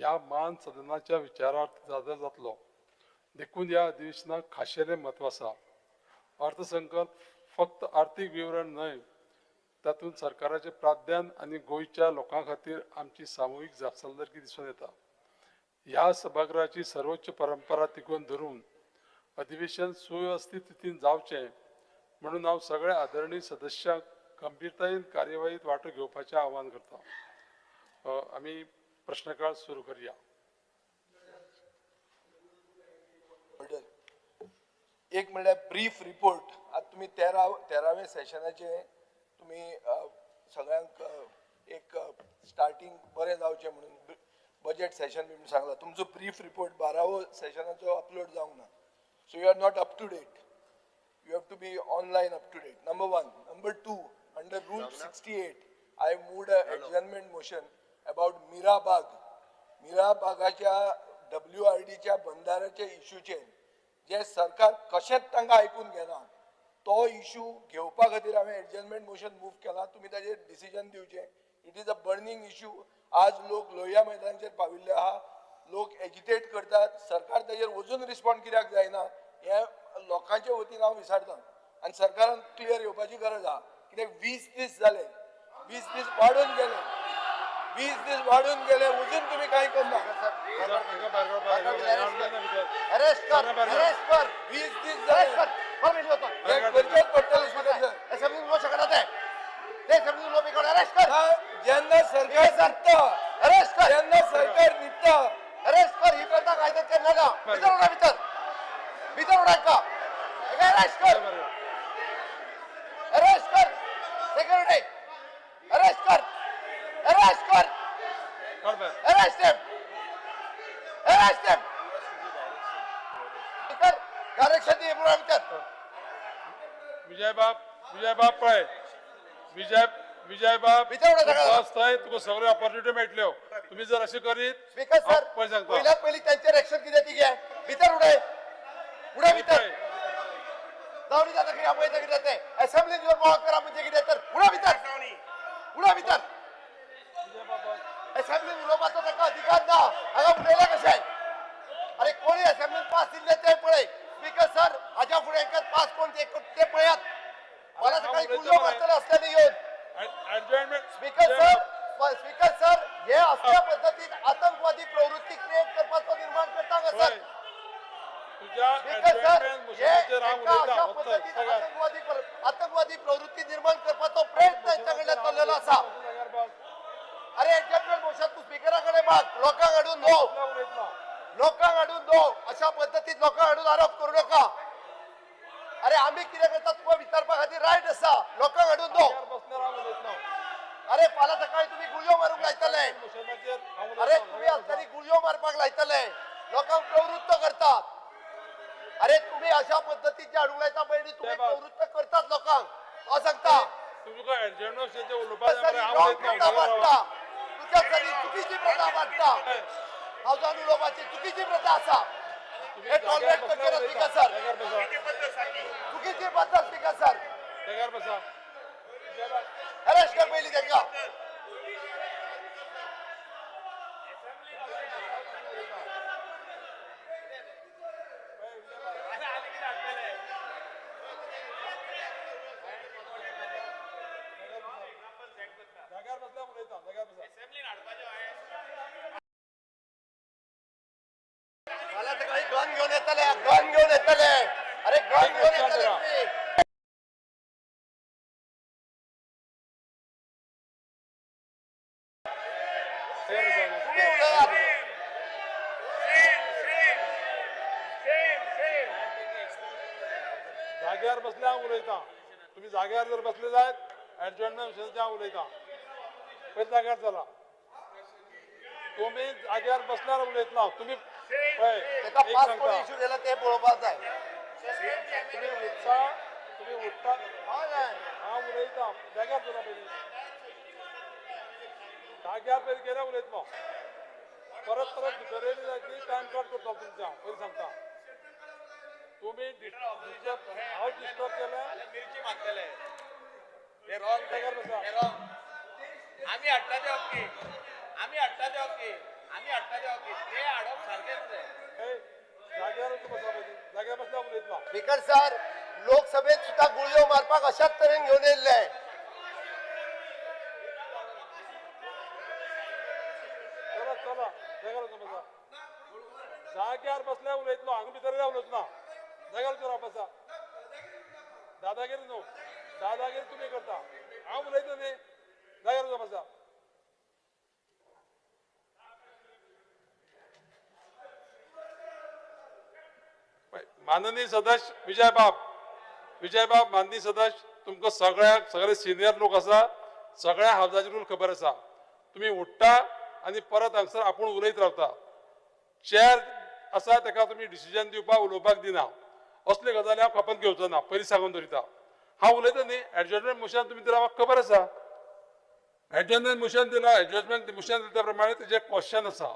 ह्या मान सदनाच्या विचारार्थ सादर जातलो. देखून ह्या अधिवेशनाक खाशेलें म्हत्व आसा. अर्थसंकल्प फक्त आर्थीक विवरण न्हय, तातूंत सरकाराचें प्राधान्य आनी गोंयच्या लोकां खातीर आमची सामुहीक जापसालदारकी दिसून येता. ह्या सभागृहाची सर्वोच्च परंपरा तिगोवन धरून अधिवेशन सुवेवस्थीत रितीन जावचें म्हणून हांव सगळ्या आदरणीय सदस्यांक गंभीरतायेन कार्यवाहीत वांटो घेवपाचें आवाहन करता. आमी प्रश्नकाळ सुरू करूया. एक म्हणल्यार ब्रीफ रिपोर्ट. आतां तुमी तेराव्या सेशनाचे तुमी सगळ्यांक एक स्टार्टींग बरें जावचें म्हणून बजेट सेशन बी सांगला. तुमचो ब्रीफ रिपोर्ट 12वो सेशनाचो अपलोड जावंक ना. So you are not up to date. You have to be online up to date. Number 1. Number 2, under rule 68 I moved a adjournment motion about Mirabag. मिराबागाच्या WRDच्या बंधाऱ्याच्या इश्यूचेर जे सरकार कशेंच तांकां आयकून घेना तो इश्यू घेवपा खातीर हांवें एडजर्नमेंट मोशन मूव केला. तुमी ताजेर डिसिजन दिवचें. It is a burning issue. आज लोक लोहिया मैदानाचेर पाविल्ले आहा, लोक एजिटेट करतात, सरकार ताजेर अजून रिस्पॉन्ड कित्याक जायना हें लोकांचे वतीन हांव विचारतां. आनी सरकारान क्लियर येवपाची गरज आहा. कित्याक 20 दीस जाले, 20 दीस वाडून गेले, 20 दीस वाडून गेले, अजून तुमी कांय करना. 20 दीस जाले, करचेच पडटलें स्पीकर सर. जेन्ना सरकार न्हिदता, जेन्ना सरकार न्हिदता, अरेस्ट कर. ही प्रथा कायद्यात करना. भितर उडा, भितर भितर उडा का. अरेस्ट कर, अरेस्ट कर, सिक्युरिटी अरेस्ट कर, अरेस्ट कर, अरेस्ट हिम, अरेस्ट हिम. कर डायरेक्शन दी पुरा भितर. विजय बाब, विजय बाब पळय, विजय विजय बाब बस थंय तुका सगळ्यो ऑपॉर्च्युनिटी मेळटल्यो. तुमी जर अशें करीत स्पीकर सर पळय सांगता. पयल्यात पयलीं तांचेर एक्शन कितें ती घे. भितर उडय, उडय भितर. जावं जाता कितें पळयता कितें तें. असेंब्लीन येवन बोवाळ करा म्हणजे कितें तर. उडय भितर, उडय भितर. असेंब्लीन उलोवपाचो ताका अधिकार ना. हांगा उलयला कशें? अरे कोणी असेंब्लीन पास दिल्ले ते पळय. स्पीकर सर हाज्या फुडें हांकां पास कोण ते पळयात. फाल्यां सकाळी गुळयो मारतले असल्यांनी येवन. स्पीकर सर, स्पीकर सर, हे असल्या पद्धतीत आतंकवादी प्रवृत्ती क्रिएट करपाचो निर्माण करता का सर? स्पीकर सर, हे एका अशा पद्धतीत आतंकवादी प्रवृत्ती निर्माण करपाचो प्रयत्न हेंच्या कडल्यान चल्लेलो आसा. अरे एडजर्नमेंट मोशन तूं स्पीकरा कडेन माग, लोकांक हाडून दो, लोकांक हाडून दो. अशा पद्धतीत लोकांक हाडून आरोप करू नका. अरे आमी कितें करता तुका विचारपा खातीर रायट आसा. लोकांक हाडून दो. अरे फाल्यां सकाळी तुमी गुळयो मारूंक लायतले. अरे तुमी आसतली गुळयो मारपाक लायतले, लोकांक प्रवृत्त करतात. अरे तुमी अशा पद्धतीचे हाडूंक लायता पळय, तुमी प्रवृत्त करतात लोकांक. हांव सांगता प्रथा वाडटा, तुज्या सरी चुकीची प्रथा वाडटा. हावजान उलोवपाची चुकीची प्रथा आसा. हे टॉलरेट करचें ना स्पीकर सर. चुकीची पद्दत स्पीकर सर. अरेस्ट कर पयलीं तांकां. फाल्यां सकाळी गन घेवन येतले, गन घेवन येतले. अरे गन घेवन येतले तुमी. तुम्ही उलयात. जाग्यार बसले हांव उलयतां. तुमी जाग्यार जर बसले जायत एडजर्नमेंट मोशनाचेर हांव उलयतां. पयलीं जाग्यार चला. तुमी जाग्यार बसल्यार उलयतना तुमी पळय ताका एक पास कोण सांगता. इश्यू केला ते पळोवपाक जाय. तुमी उठता, तुमी उठता, हय हांव उलयतां. जाग्यार चला पयलीं. जाग्यार पयलीं गेल्यार उलयतलो. परत परत भितर येयले जायत न्ही, टायम कट करतलो तुमचें हांव पयलीं सांगता. तुमी डिस्टर्ब, हांव डिस्टर्ब केलें. मिरची मारतले. हे रॉंग, जाग्यार बसा. हे रॉंग. आमी हाडटा ते हक्की, आमी हाडटा ते हक्की. स्पीकर सर, लोकसभेत सुद्धा गुळयो मारपाक अशाच तरेन घेवन येयल्ले. चला चला, जाग्यार बसा. जाग्यार बसल्या उलयतलो, हांगा भितर उलयचो ना. जाग्यार चला बसा. दादागिरी न्हू, दादागिरी तुमी करता, हांव उलयता न्ही. जाग्यार बसा. माननीय सदस्य विजयबाब, विजयबाब, माननीय सदस्य, तुमकां सगळ्यांक, सगळे सिनियर लोक आसा, सगळ्या हावजाचे रूल खबर आसा. तुमी उठ्ठा आनी परत हांगसर आपूण उलयत रावता. चेअर आसा ताका तुमी डिसिजन दिवपाक उलोवपाक दिना. असले गजाली हांव खपत घेवचो ना, पयलीं सांगून दवरिता. हांव उलयता न्ही. एडजस्टमेंट मोशन तुमी दिला, म्हाका खबर आसा. एडजस्टमेंट मोशन दिला, एडजस्टमेंट मोशन दिल्या प्रमाणे तेजें क्वेश्चन आसा.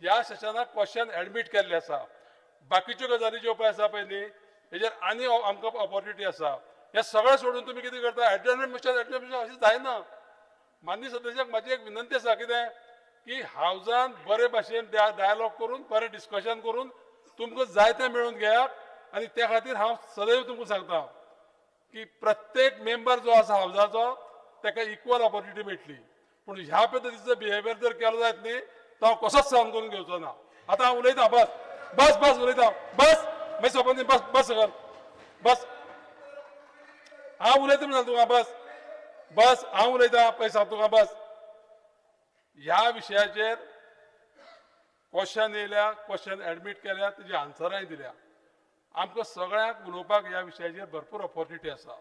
ह्या सेशनाक क्वेश्चन एडमीट केल्लें आसा. बाकीच्यो गजाली ज्यो पळय आसा पळय न्ही, हेजेर आनी आमकां ऑपॉर्च्युनिटी आसा. हें सगळें सोडून तुमी कितें करता? एडजस्टमेंट मोशन, एडजस्टमेंट मोशन अशें जायना. माननीय सदस्यांक म्हाजी एक विनंती आसा, कितें की हावजान बरे भाशेन डायलॉग करून, बरें डिस्कशन करून तुमकां जाय तें मेळोवन घेयात. आनी त्या खातीर हांव सदैव तुमकां सांगता की प्रत्येक मेंबर जो आसा हावजाचो ताका इक्वल ऑपॉर्च्युनिटी मेळटली. पूण ह्या पद्दतीचो बिहेवियर जर केलो जायत न्ही, तो हांव कसोच सहन करून घेवचो ना. आतां हांव उलयतां, बस बस बस उलयतां, बस मागीर सोंपत, बस बस कर, बस. हांव उलयता म्हणून तुका, बस बस, हांव उलयतां पळय सांग तुका, बस. ह्या विशयाचेर क्वेश्चन येयल्या, क्वेश्चन एडमीट केल्या, तेजी आन्सरांय दिल्या. आमकां सगळ्यांक उलोवपाक ह्या विशयाचेर भरपूर ऑपॉर्च्युनिटी आसा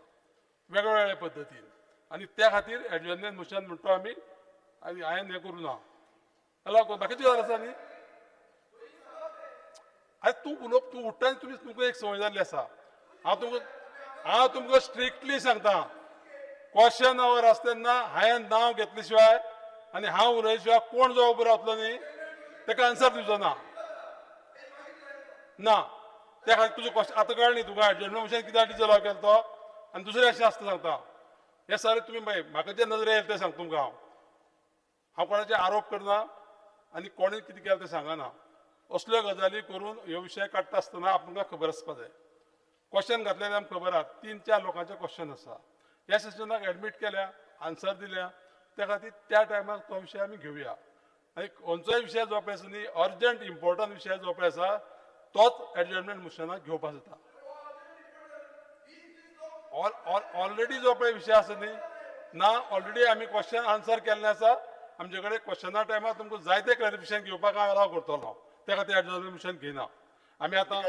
वेगवेगळ्या पद्दतीन. आनी त्या खातीर एडजस्टमेंट मोशन म्हणटा आमी, आनी हांवें हें करूं ना. हॅलो, बाकीची गजाल आसा न्ही. आरे तूं उलोवप, तूं उठ्ठा आनी तुमी, तुमकां एक संवय जाल्ली आसा. हांव तुमकां स्ट्रिक्टली सांगता, क्वेश्चन our आसता तेन्ना हांवें नांव घेतले शिवाय आनी हांव उलयले शिवाय कोण जो उबो रावतलो न्ही ताका आन्सर दिवचो ना. ना, त्या खातीर तुजें क्वेश्चन आतां कळ्ळें न्ही तुका एडजस्टमेंट मोशन कित्याक डिजॉल्व केलो तो. आनी दुसरें अशें आसता सांगता, हें सगळें तुमी पळय, म्हाका जे नदरे येयलें तें सांगता तुमकां. हांव हांव कोणाचेर आरोप करना आनी कोणें कितें केलें तें सांगना. असल्यो गजाली करून ह्यो विशय काडटा आसतना आमकां खबर आसपा जाय. क्वेश्चन घातलेलें आमकां खबर आसा, 3-4 लोकांचे क्वेश्चन आसा. ह्या सेशनाक एडमीट केल्या, आन्सर दिल्या, त्या खातीर त्या टायमार तो विशय आमी घेवया. आनी खंयचोय विशय जो पळय आसा न्ही, अर्जंट इम्पॉर्टंट विशय जो पळय आसा तोच एडजस्टमेंट मोशनाक घेवपाक जाता. ऑलरेडी जो पळय विशय आसा न्ही, ना ऑलरेडी आमी क्वेश्चन आन्सर केल्लें आसा. आमचे कडेन क्वेश्चना टायमार तुमकां जायते क्लॅरिफिकेशन घेवपाक हांव अलाव करतलो. त्या खातीर एडजस्टमेंट मोशन घेयना आमी. आतां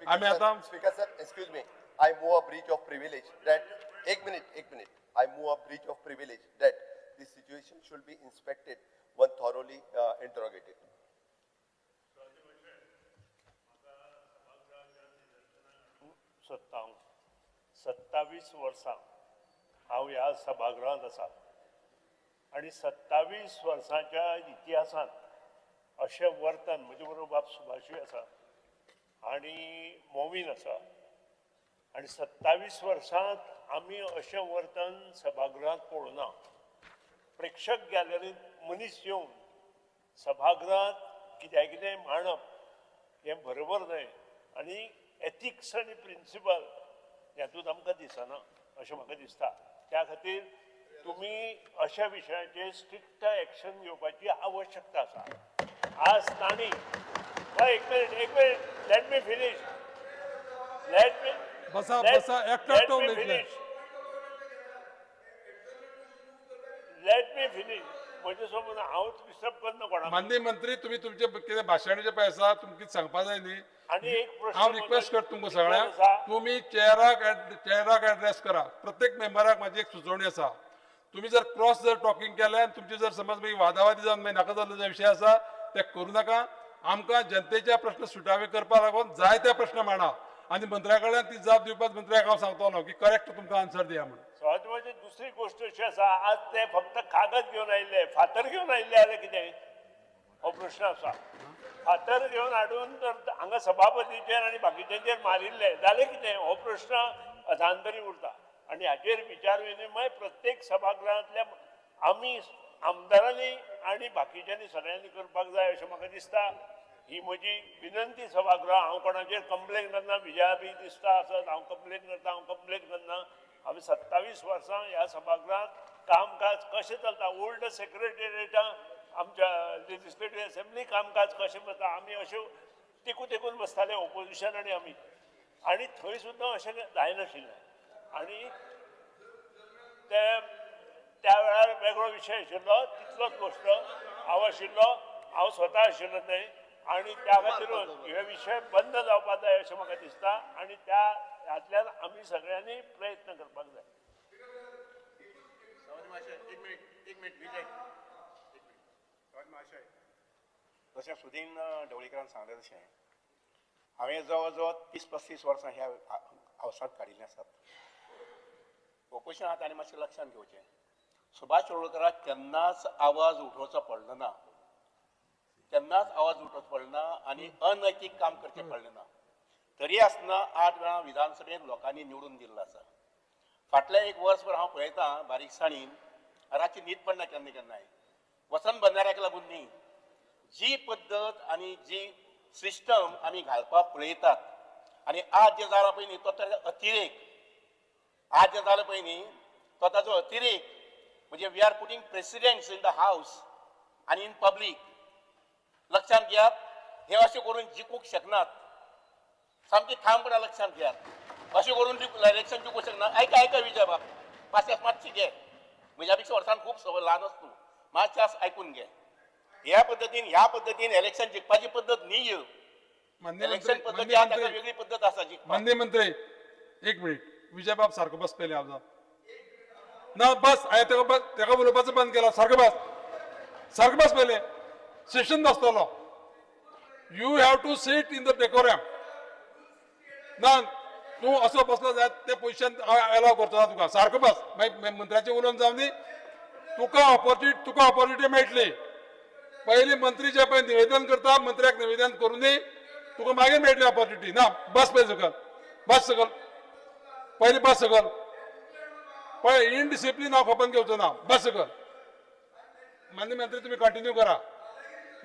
आमी आतां speaker sir, excuse me, I move a breach of privilege that, एक मिनिट, एक minute, I move a breach of privilege that this situation should be inspected, one thoroughly interrogated. सोदता हांव 27 वर्सां हांव ह्या सभागृहांत आसा आनी 27 वर्सांच्या इतिहासांत अशें वर्तन, म्हजे बरोबर बाब सुभाषूय आसा आनी मोमीन आसा, आनी 27 वर्सांत आमी अशें वर्तन सभागृहांत पळोवना. प्रेक्षक गॅलरींत मनीस येवन सभागृहांत कित्याक कितें मांडप हें बरोबर न्हय आनी एथिक्स आनी प्रिंसिपल हातूंत आमकां दिसना अशें म्हाका दिसता. त्या खातीर तुमी अशा विशयाचेर स्ट्रिक्ट एक्शन घेवपाची आवश्यकता आसा. आज तांणी, एक मिनिट, एक minute, let me finish, let me बसा बसा, एकटो उलयतले. Let me finish. म्हजे समोर हांव डिस्टर्ब करना कोणाक. माननीय मंत्री, तुमी तुमचे कितें भाशणाचें पळय आसा, तुमकां कितें सांगपा जाय न्ही. आनी एक प्रश्न हांव रिक्वेस्ट करता तुमकां सगळ्यांक, तुमी चेअराक एड्रेस करा. प्रत्येक मेंबराक म्हाजी एक सुचोवणी आसा, तुमी जर क्रॉस जर टॉकिंग केलें आनी तुमची जर समज मागीर वादावादी जावन मागीर नाका जाल्लो जे विशय आसा ते करूं नाका. आमकां जनतेचे प्रश्न सुटावे करपाक लागून जायते प्रश्न मांडा आनी मंत्र्या कडल्यान ती जाप दिवपाक मंत्र्याक हांव सांगतलो की करेक्ट तुमकां आन्सर दिया म्हणून. सभापती, दुसरी गोश्ट अशी आसा, आज ते फक्त कागद घेवन आयिल्ले, फातर घेवन आयिल्ले जाल्यार कितें, हो प्रश्न आसा. फातर घेवन हाडून तर हांगा सभापतीचेर आनी बाकीच्यांचेर मारिल्ले जाल्यार कितें, हो प्रश्न अधांतरी उरता. आनी हाचेर विचार विनिमय प्रत्येक सभागृहांतल्या आमी आमदारांनी आनी बाकीच्यांनी सगळ्यांनी करपाक जाय अशें म्हाका दिसता. ही म्हजी विनंती सभागृह. हांव कोणाचेर कंप्लेन करना, विजया बी दिसता आसत हांव कंप्लेन करता, हांव कंप्लेन करना. हांवें 27 वर्सां ह्या सभागृहांत कामकाज कशें चलता, ओल्ड सेक्रेटेरिएटां आमच्या लेजिस्लेटीव असेंब्ली कामकाज कशें वता, आमी अश्यो तेकून तेकून बसताले ओपोजिशन आनी आमी, आनी थंय सुद्दां अशें जायनाशिल्लें. आनी ते त्या वेळार वेगळो विशय आशिल्लो, तितलोच गोश्ट हांव आशिल्लो, हांव स्वता आशिल्लो थंय, आनी त्या खातीरूच हे विशय बंद जावपाक जाय अशें म्हाका दिसता आनी त्या हातल्यान आमी सगळ्यांनी प्रयत्न करपाक जाय. जशें सुदीन ढवळीकरान सांगलें तशें हांवें जवळ जवळ 30-35 वर्सां ह्या हावसांत काडिल्लीं आसात. ओपोजिशनात आनी मातशें लक्षांत घेवचें, सुभाष शिरोडकराक केन्नाच आवाज उठोवचो पडलो ना, केन्नाच आवाज उठोवचो पडलो ना आनी अनैतीक काम करचें पडलें ना. तरी आसतना 8 वेळां विधानसभेंत लोकांनी निवडून दिल्लो आसा. फाटल्या एक वर्सभर हांव पळयतां बारीकसाणीन, रातची न्हीद पडना केन्ना केन्नाय, वसंत बंधाऱ्याक लागून न्ही, जी पद्दत आनी जी सिस्टम आमी घालपाक पळयतात आनी आज जें जालां पळय न्ही तो ताजो अतिरेक, आज जें जालां पळय न्ही तो ताजो अतिरेक म्हणजे we are putting presidents in the house आनी इन पब्लीक. लक्षांत घेयात, हे अशें करून जिखूंक शकनात, सामकी ठामपणान लक्षांत घेयात, अशें करून इलेक्शन जिखूंक शकना. आयका आयका विजय बाब, पासियेंस मातशी घे, म्हज्या पेक्षा वर्सान खूब ल्हान आस तूं, मातशें आयकून घे. ह्या पद्दतीन इलेक्शन जिखपाची पद्दत न्ही, इलेक्शन पद्दती आहा ताका वेगळी पद्दत आसा जिखपाक. माननीय मंत्री एक मिनिट, विजय बाब सारको बस पयलीं हांव ना बस, हांवें तेका बस, तेका उलोवपाचो बंद केला. सारको बस, सारको बस पयलें, Seshan नासतलो. You have to sit in the decorum. ना तूं असो बसलो जायत ते पोजिशन हांव एलाव करचो ना तुका. सारको बस, मागीर मंत्र्याचें उलोवन जावं दी, तुका ऑपॉर्च्युनिटी मेळटली. पयलीं मंत्री जे पळय निवेदन करता, मंत्र्याक निवेदन करूं दी, तुका मागीर मेळटली ऑपॉर्च्युनिटी. ना बस पळय सकल, बस सकल, पयलीं बस सकल. पळय इनडिसिप्लीन हांव खपन घेवचो ना, बस सकल. माननीय मंत्री तुमी कंटिन्यू करा,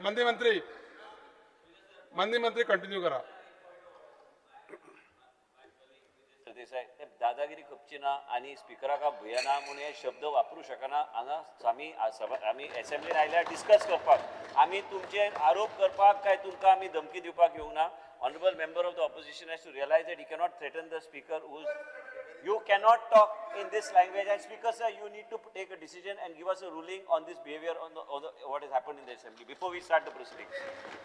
माननीय मंत्री, माननीय मंत्री कंटिन्यू करा. सरदेसाय, ते दादागिरी खपची ना आनी स्पिकराक भुयना म्हूण हे शब्द वापरूं शकना. हांगा आमी आमी एसेंब्लीन आयल्यार डिस्कस करपाक, आमी तुमचेर आरोप करपाक काय तुमकां आमी धमकी दिवपाक येवंक ना. Honourable member of the opposition has to realise that he cannot threaten the speaker. Whose you cannot talk in this language. And speaker sir, you need to take a decision and give us a ruling on this behaviour on what has happened in the assembly before we start the proceedings.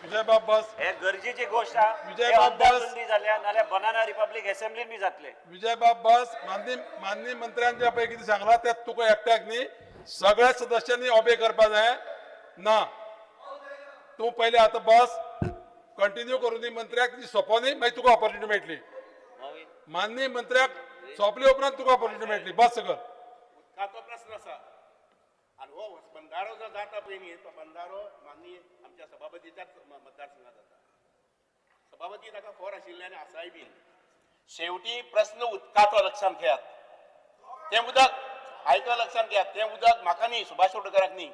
Vijay बाब बस, हे गरजेची गोष्ट आहा. विजय बाब बस. जाल्या नाल्यार banana republic एसेंब्लीन बी जातले. विजय बाब बस. माननीय मंत्र्यान जे पळय कितें सांगलां तें तुका एकट्याक न्ही, सगळ्या सदस्यांनी ऑबे करपा जाय. ना तूं पयलें आतां बस, कंटिन्यू करूं दी मंत्र्याक, ती सोंपो न्ही, मागीर तुका ऑपॉर्च्युनिटी मेळटली. माननीय मंत्र्याक सोंपले उपरांत तुका ऑपॉर्च्युनिटी मेळटली. बस सकल. उदकाचो प्रस्न आसा आनी हो बंधारो जो जाता पळय न्ही तो बंधारो माननीय आमच्या सभापतीच्याच मतदारसंघात जाता. सभापती ताका फोर आशिल्ले आनी आसाय बीन. शेवटी प्रस्न उदकाचो लक्षांत घेयात. तें उदक आयका लक्षांत घेयात, तें उदक म्हाका न्ही, सुभाष शिरोडकराक न्ही,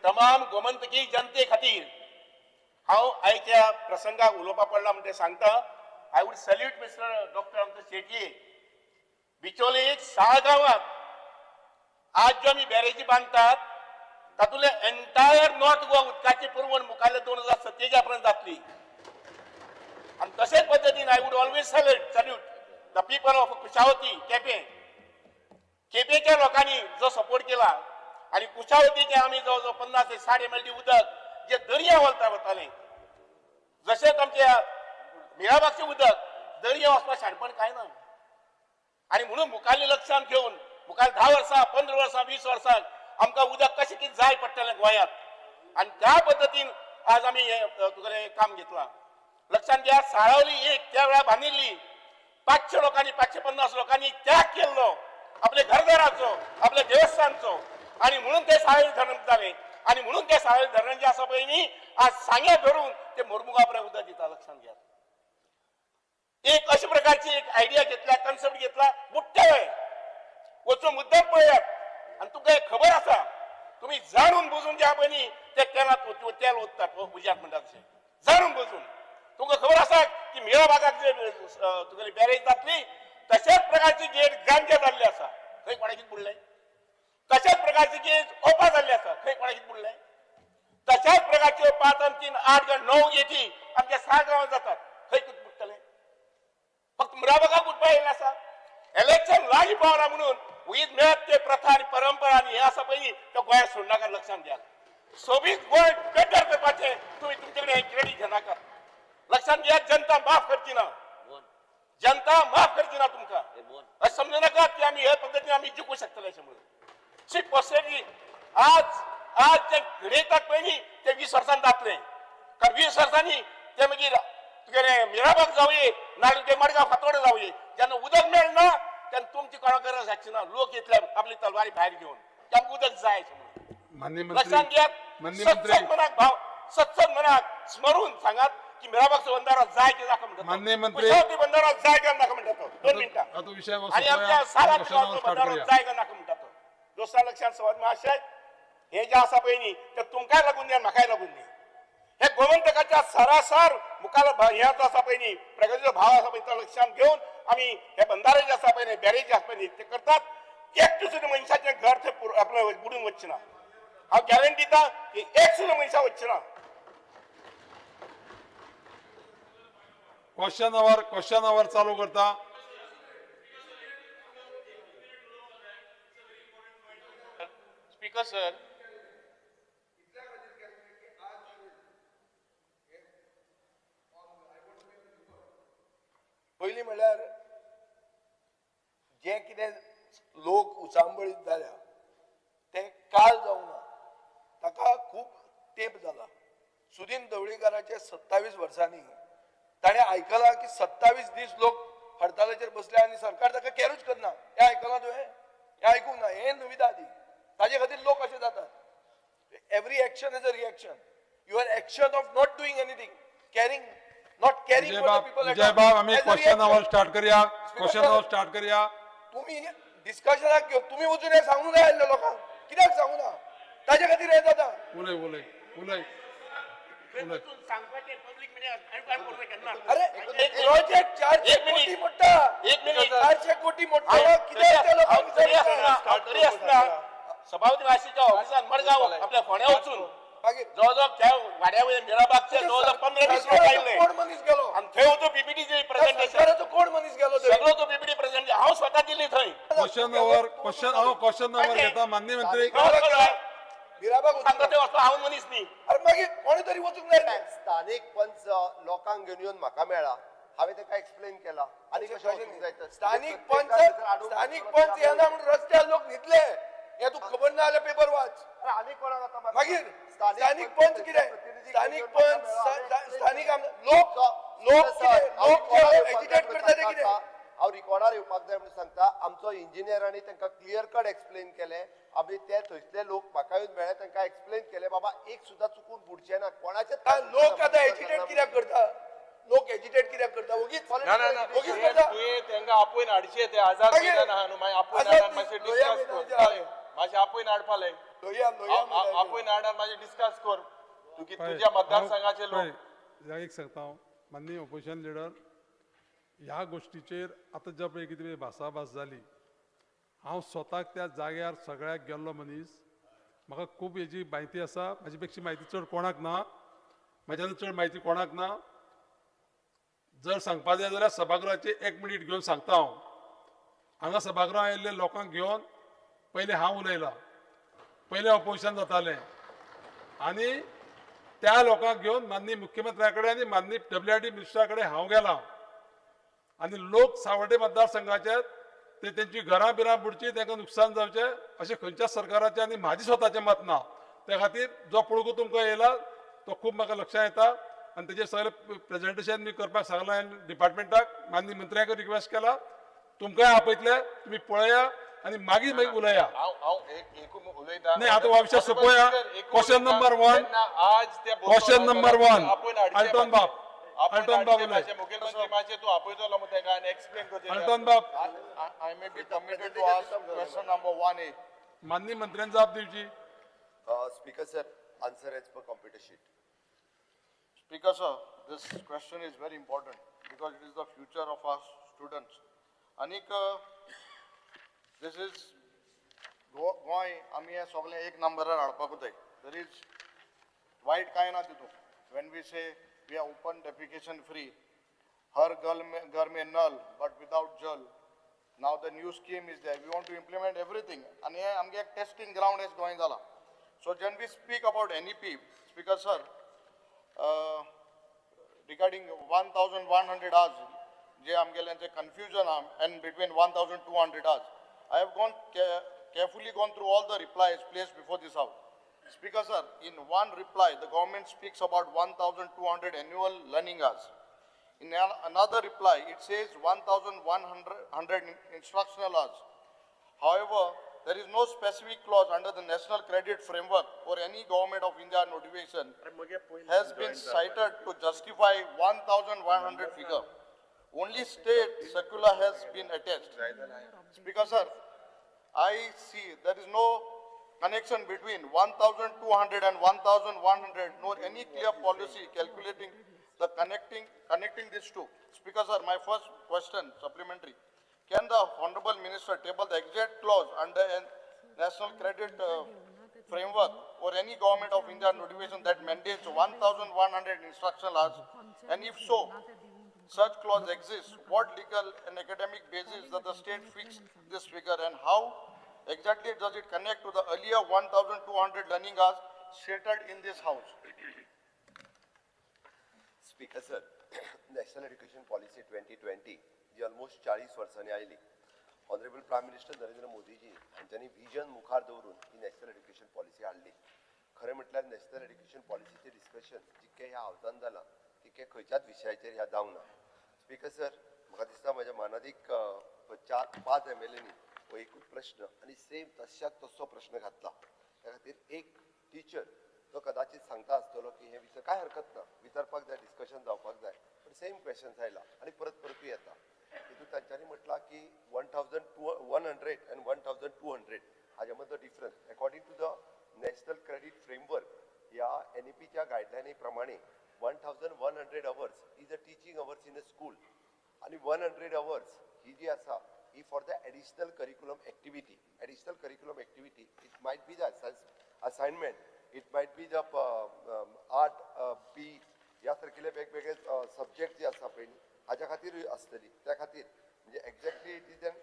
तमाम गोमंतकी जनते खातीर. हांव आयच्या प्रसंगाक उलोवपाक पडला म्हण तें सांगता. I would salute mister doctor आमचो शेटये. बिचोले एक साळगांवांत आज ज्यो आमी बॅरेजी बांदतात तातूंतले एंटायर नॉर्थ गोवा उदकाची पुरवण मुखारले 2047 पर्यंत जातली. आनी तशेच पद्दतीन I would always salute the people of Kushavati, Quepem. केपेंच्या लोकांनी जो सपोर्ट केला आनी कुशावतीचे आमी जवळ जवळ 50 ते 60 MLD उदक जे दर्या वलता वतालें, जशेंच आमच्या मिराबागचें उदक दर्या वचपाक शाणपण कांय ना. आनी म्हणून मुखारलें लक्षांत घेवन मुखार 10 वर्सां, 15 वर्सां, 20 वर्सां आमकां उदक कशें कितें जाय पडटलें गोंयांत, आनी त्या पद्दतीन आज आमी हें तुगेलें काम घेतलां. लक्षांत घ्या, साळावली एक त्या वेळार बांदिल्ली 500 लोकांनी, 550 लोकांनी त्याग केल्लो आपल्या घरदाराचो, आपल्या देवस्थानचो, आनी म्हणून ते साळावली धरण जालें. आनी म्हणून ते साळावली धरण जें आसा पळय न्ही, आज सांग्या धरून ते मोरमुगांव पर्यंत उदक दिता. लक्षांत घेयात, एक अशा प्रकारची एक आयडिया घेतला, कन्सेप्ट घेतला. बुडटे वचून मुद्दम पळयात आनी तुमकां एक खबर आसा, तुम्ही जाणून बुजून ज्या पळय ते तेलात तेल ओततात उज्यात म्हणटात तशें जाणून बुजून. तुमकां खबर आसा की मिराबागाक जे तुगेली बॅरेज जातली तशाच प्रकारची गेट गांजे जाल्ली आसा, खंय कोणाक बुडलें? तशाच प्रकारची गेट ओपा जाल्ली आसा, खंय कोणाक बुडलें? तशाच प्रकारच्यो 5 आनी 3 8 9 गेटी आमच्या 6 गांवांत जातात, खंय बुडटले? फक्त मिराबागाक बुडपा येयलें आसा. इलेक्शन लागीं पावला म्हणून वगीच मेळत ते प्रथा आनी परंपरा आनी हें आसा पळय तो गोंयांत सोडनाका. लक्षांत घ्या, सोबीत गोंय बेटर करपाचें तुमी तुमचे कडेन हें क्रेडीट घेनाकात. लक्षांत घ्या, जनता माफ करची ना, जनता माफ करची ना तुमकां. अशें समजू नाकात की आमी हे पद्दतीन आमी जिखूं शकतले अशें म्हणून. शी पोसेली आज आज जे घडयतात पळय न्ही ते 20 वर्सांनी जातलें, कारण 20 वर्सांनी ते मागीर तुगेलें मिराबाग जावये नाजाल्यार ते मडगांव फातोर्डा जावये, जेन्ना उदक मेळना तेन्ना तुमची कोणा गरज आसची ना. लोक येतले आपली तलवारी भायर घेवन की आमकां उदक जाय अशें म्हणून. लक्षांत घेयात, सत्संग मनाक भाव, सत्संग मनाक स्मरून सांगात की मिराबागचो बंधारो जाय की नाका म्हणटा, कुशावती बंधारो जाय काय नाका म्हणटा तो. 2 मिनटां आनी आमच्या सारा बंधारो जाय काय नाका म्हणटा तो. दुसऱ्या लक्षांत सवाल महाशय, हे जे आसा पळय न्ही ते तुमकांय लागून न्ही आनी म्हाकाय लागून न्ही. हे गोमंतकाच्या सरासर मुखार हे आसा पळय न्ही प्रगतीचो भाव आसा पळय तो लक्षांत घेवन आमी हे बंधारे जे आसा पळय न्ही, बॅरेज जे आसा पळय न्ही ते करतात. एक सुद्दां मनशाचें घर थंय आपलें बुडून वचचें ना. हांव गॅरंटी दिता की एक सुद्दां मनशां वचचें ना. क्वेश्चन our चालू करता. स्पीकर सर, पयलीं म्हणल्यार जे कितें लोक उचांबळीत जाल्या ते काल जावना, ताका खूब तेंप जाला. सुदीन ढवळीकाराचे 27 वर्सांनी ताणें आयकलां की 27 दीस लोक हडतालाचेर बसले आनी सरकार ताका कॅरूच करना. हें आयकलां तुवें? हें आयकूंक ना. हें नविदा ती. ताजे खातीर लोक अशें जातात. Every action is a reaction. Your action of not doing anything, caring, not caring for the people. Vijay बाब, आमी क्वेश्चन our start करया. क्वेश्चन our start करया. तुम्ही डिस्कशनाक घेवन तुमी वचून हें सांगूंक जाय आसलें लोकांक. कित्याक सांगू ना? ताजे खातीर हें जाता. उलय उलय उलय. अरे प्रोजेक्ट 400 कोटी मोठा, 400 कोटी मोठा कित्याक त्या लोकांक? तरी आसतना सभापती महाशयाच्या ऑफिसान मडगांव आपल्या फोंड्या वचून जवळ जवळ त्या वाड्या वयल्या मिराबागचे जवळ जवळ 15-20 लोक आयिल्ले. कोण मनीस गेलो? आनी थंय वचून पीपीटी प्रेझेंटेशन, सरकाराचो कोण मनीस गेलो? सगळो तो पीपीटी प्रेझेंटेशन हांव स्वता दिल्ली थंय. क्वेश्चन our, question हांव क्वेश्चन our घेता. माननीय मंत्री मिराबाग सांगता थंय वचपा हांव मनीस न्ही. अरे मागीर कोणी तरी वचूंक जाय. स्थानीक पंच लोकांक घेवन येवन म्हाका मेळ्ळा, हांवें ताका एक्सप्लेन केला आनी कशें वचूंक जाय. स्थानीक पंच, स्थानीक पंच येना म्हणून रस्त्यार लोक न्हिदले. हें तुका खबर ना जाल्यार पेपर वाच. आनी कोणाक आतां मागीर स्थानीक पंच कितें? स्थानीक पंच, स्थानीक लोक, लोक कितें? लोक एजिटेट करता ते कितें? हांव रिकॉर्डार येवपाक जाय म्हणून सांगता. आमचो इंजिनियरांनी तांकां क्लियर कट एक्सप्लेन केलें. आमी ते थंयसले लोक म्हाका येवन मेळ्ळे, तांकां एक्सप्लेन केलें बाबा एक सुद्दां चुकून बुडचें ना कोणाचें. लोक आतां एजिटेट कित्याक करता? लोक एजिटेट कित्याक करता? वगीच वगीच करता. तुवें तांकां आपोवन हाडचें ते आझाद मैदान आहा न्हू, मागीर आपोवन हाड मातशें डिस्कस कर. मातशें आपोवन हाडपा लाय, आपोवन हाड आनी मातशें डिस्कस कर तुज्या मतदारसंघाचे लोक. एक सांगता हांव माननीय ऑपोजिशन लिडर, ह्या गोश्टीचेर आतां ज्या पळय कितें भासाभास जाली, हांव स्वताक त्या जाग्यार सगळ्याक गेल्लो मनीस, म्हाका खूब हेजी म्हायती आसा. म्हाजे पेक्षा म्हायती चड कोणाक ना, म्हाज्यान चड म्हायती कोणाक ना. जर सांगपा जाय जाल्यार सभागृहाचे 1 मिनीट घेवन सांगता हांव. हांगा सभागृहांत आयिल्ले लोकांक घेवन पयलें हांव उलयलां, पयलें ऑपोजिशन जातालें आनी त्या लोकांक घेवन माननीय मुख्यमंत्र्या कडेन आनी माननीय WRD मिनिस्टरा कडेन हांव गेलां आनी लोक सावड्डे मतदारसंघाचे ते तेंची घरां बिरां बुडची, तांकां नुकसान जावचें अशें खंयच्याच सरकाराचें आनी म्हाजें स्वताचें मत ना. त्या खातीर जो पळोवंक तुमकां येयला तो खूब म्हाका लक्षांत येता आनी तेजेर सगळें प्रेजेंटेशन बी करपाक सांगलां डिपार्टमेंटाक, माननीय मंत्र्यांक रिक्वेस्ट केला, तुमकांय आपयतले, तुमी पळया आनी मागीर मागीर उलया. नाही आतां हो विशय सोंपोया. Question number 1, question number 1, Alton बाब, अल्टन बाब उलय. अल्टन बाब, I may be permitted to ask question number 1A. माननीय मंत्र्यान जाप दिवची. Speaker sir, answer as per computer sheet. Speaker sir, this question is very important because it is the future of our students. Anik, this is Goa आमी हे सगळे एक नंबरार हाडपाकूच जाय. There is वायट कांय ना तितून. When we say we are open defecation free, हर घर में नल but without Jal. Now the new scheme is there. We want to implement everything. आनी हे आमगे एक testing ground as Goa जाला. So when we speak about NEP, Speaker sir, regarding 1,100 hours, J आमगेल्यांचे confusion and between 1,200 hours, I have gone carefully gone through all the replies placed before this house. Speaker sir, in one reply, the government speaks about 1,200 annual learning hours. In another reply, it says 1,100 instructional hours. However, there is no specific clause under the National Credit Framework or any Government of India notification has been cited to justify 1,100 figure. Only state circular has been attached. Speaker sir, I see there is no connection between 1,200 and 1,100, nor any clear policy calculating the connecting these two. Speaker sir, my first question, supplementary. Can the Honorable Minister table the exact clause under a National Credit Framework or any Government of India notification that mandates 1,100 instructional hours? And if so, such clause exists, what legal and academic basis does the state fix this figure, and how exactly does it connect to the earlier 1,200 learning hours stated in this house? Speaker sir, National Education Policy 2020 ji almost 40 वर्सांनी आयली. Honourable prime minister Narendra Modiji हांच्यांनी vision मुखार दवरून ही national education policy हाडली. खरें म्हटल्यार national education पॉलिसीचें discussion जितकें ह्या हावजान जालां तितकें खंयच्याच विशयाचेर ह्या जावंक ना. स्पीकर सर, म्हाका दिसता म्हज्या मानादीक 4-5 MLAंनी हो एकूच प्रश्न आनी सेम तश्याक तसो प्रश्न घातला. त्या खातीर एक टिचर तो कदाचित सांगता आसतलो की हे विचार काय हरकत ना, विचारपाक जाय, डिस्कशन जावपाक जाय, पण सेम क्वेश्चन्स आयला आनी परत परतूय येता. तितून तांच्यांनी म्हटलां की 1,100 आनी 1,200 हाज्या मदलो difference according to the national credit framework ह्या NEPच्या गायडलायनी प्रमाणे 1,100 hours is a teaching hours in a school आनी 100 hours ही जी आसा ही for the additional curriculum activity. Additional curriculum activity, it might be the assignment, it might be the art, P ह्या सारकिले वेगवेगळे subject जे आसा पळय हाज्या खातीरूय आसतली. त्या खातीर म्हणजे exactly it is an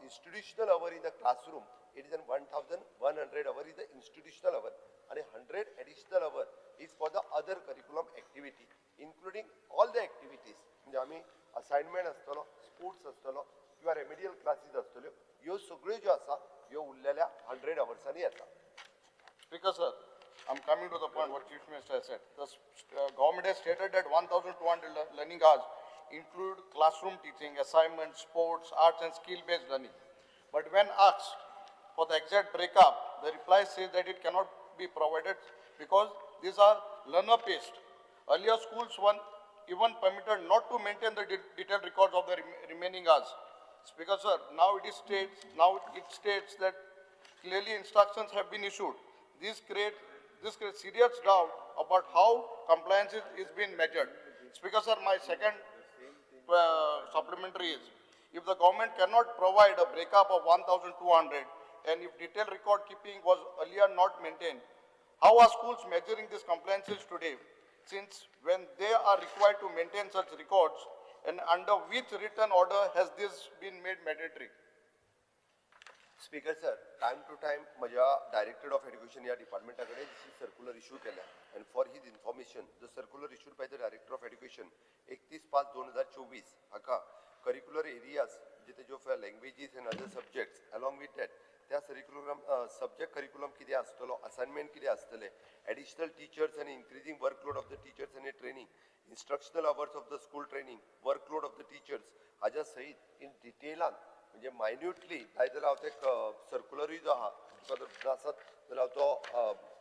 institutional hour in the classroom, it is an 1,100 hour is the institutional hour आनी 100 additional hour is for the other curriculum activity including all the activities. म्हणजे आमी असायनमेंट आसतलो, स्पोर्ट्स आसतलो किंवा remedial classes आसतल्यो, ह्यो सगळ्यो ज्यो आसा ह्यो उरलेल्या 100 अवर्सांनी येता. Speaker sir, I am coming to the point what Chief Minister has said. The government has stated that 1,200 learning hours include classroom teaching, assignments, sports, arts and skill-based learning. But when asked for the exact breakup, the reply says that it cannot be provided because these are learner-paced. Earlier schools were even permitted not to maintain the detailed records of the remaining hours. Speaker sir, now it states that clearly instructions have been issued. This creates serious doubt about how compliance is being measured. Speaker sir, my second supplementary is, if the government cannot provide a breakup of 1,200 and if detailed record keeping was earlier not maintained, how are schools measuring these compliances today, since when they are required to maintain such records, and under which written order has this been made mandatory? Speaker sir, time to time म्हज्या director of education ह्या डिपार्टमेंटा कडेन circular issue केल्या and for his information the circular issued by the director of education 31/5/2024 हाका curricular areas म्हणजे तेज्यो languages and other subjects along with that त्या curriculum subject curriculum कितें आसतलो, असायनमेंट कितें आसतलें, एडिशनल टिचर्स आनी increasing workload of the teachers आनी training, instructional hours of the school training, workload of the teachers हाज्या सहीत इन डिटेलान म्हणजे मायन्युटली जाय जाल्यार हांव ते सर्क्युलरूय जो आहा तुका जर आसत जाल्यार हांव तो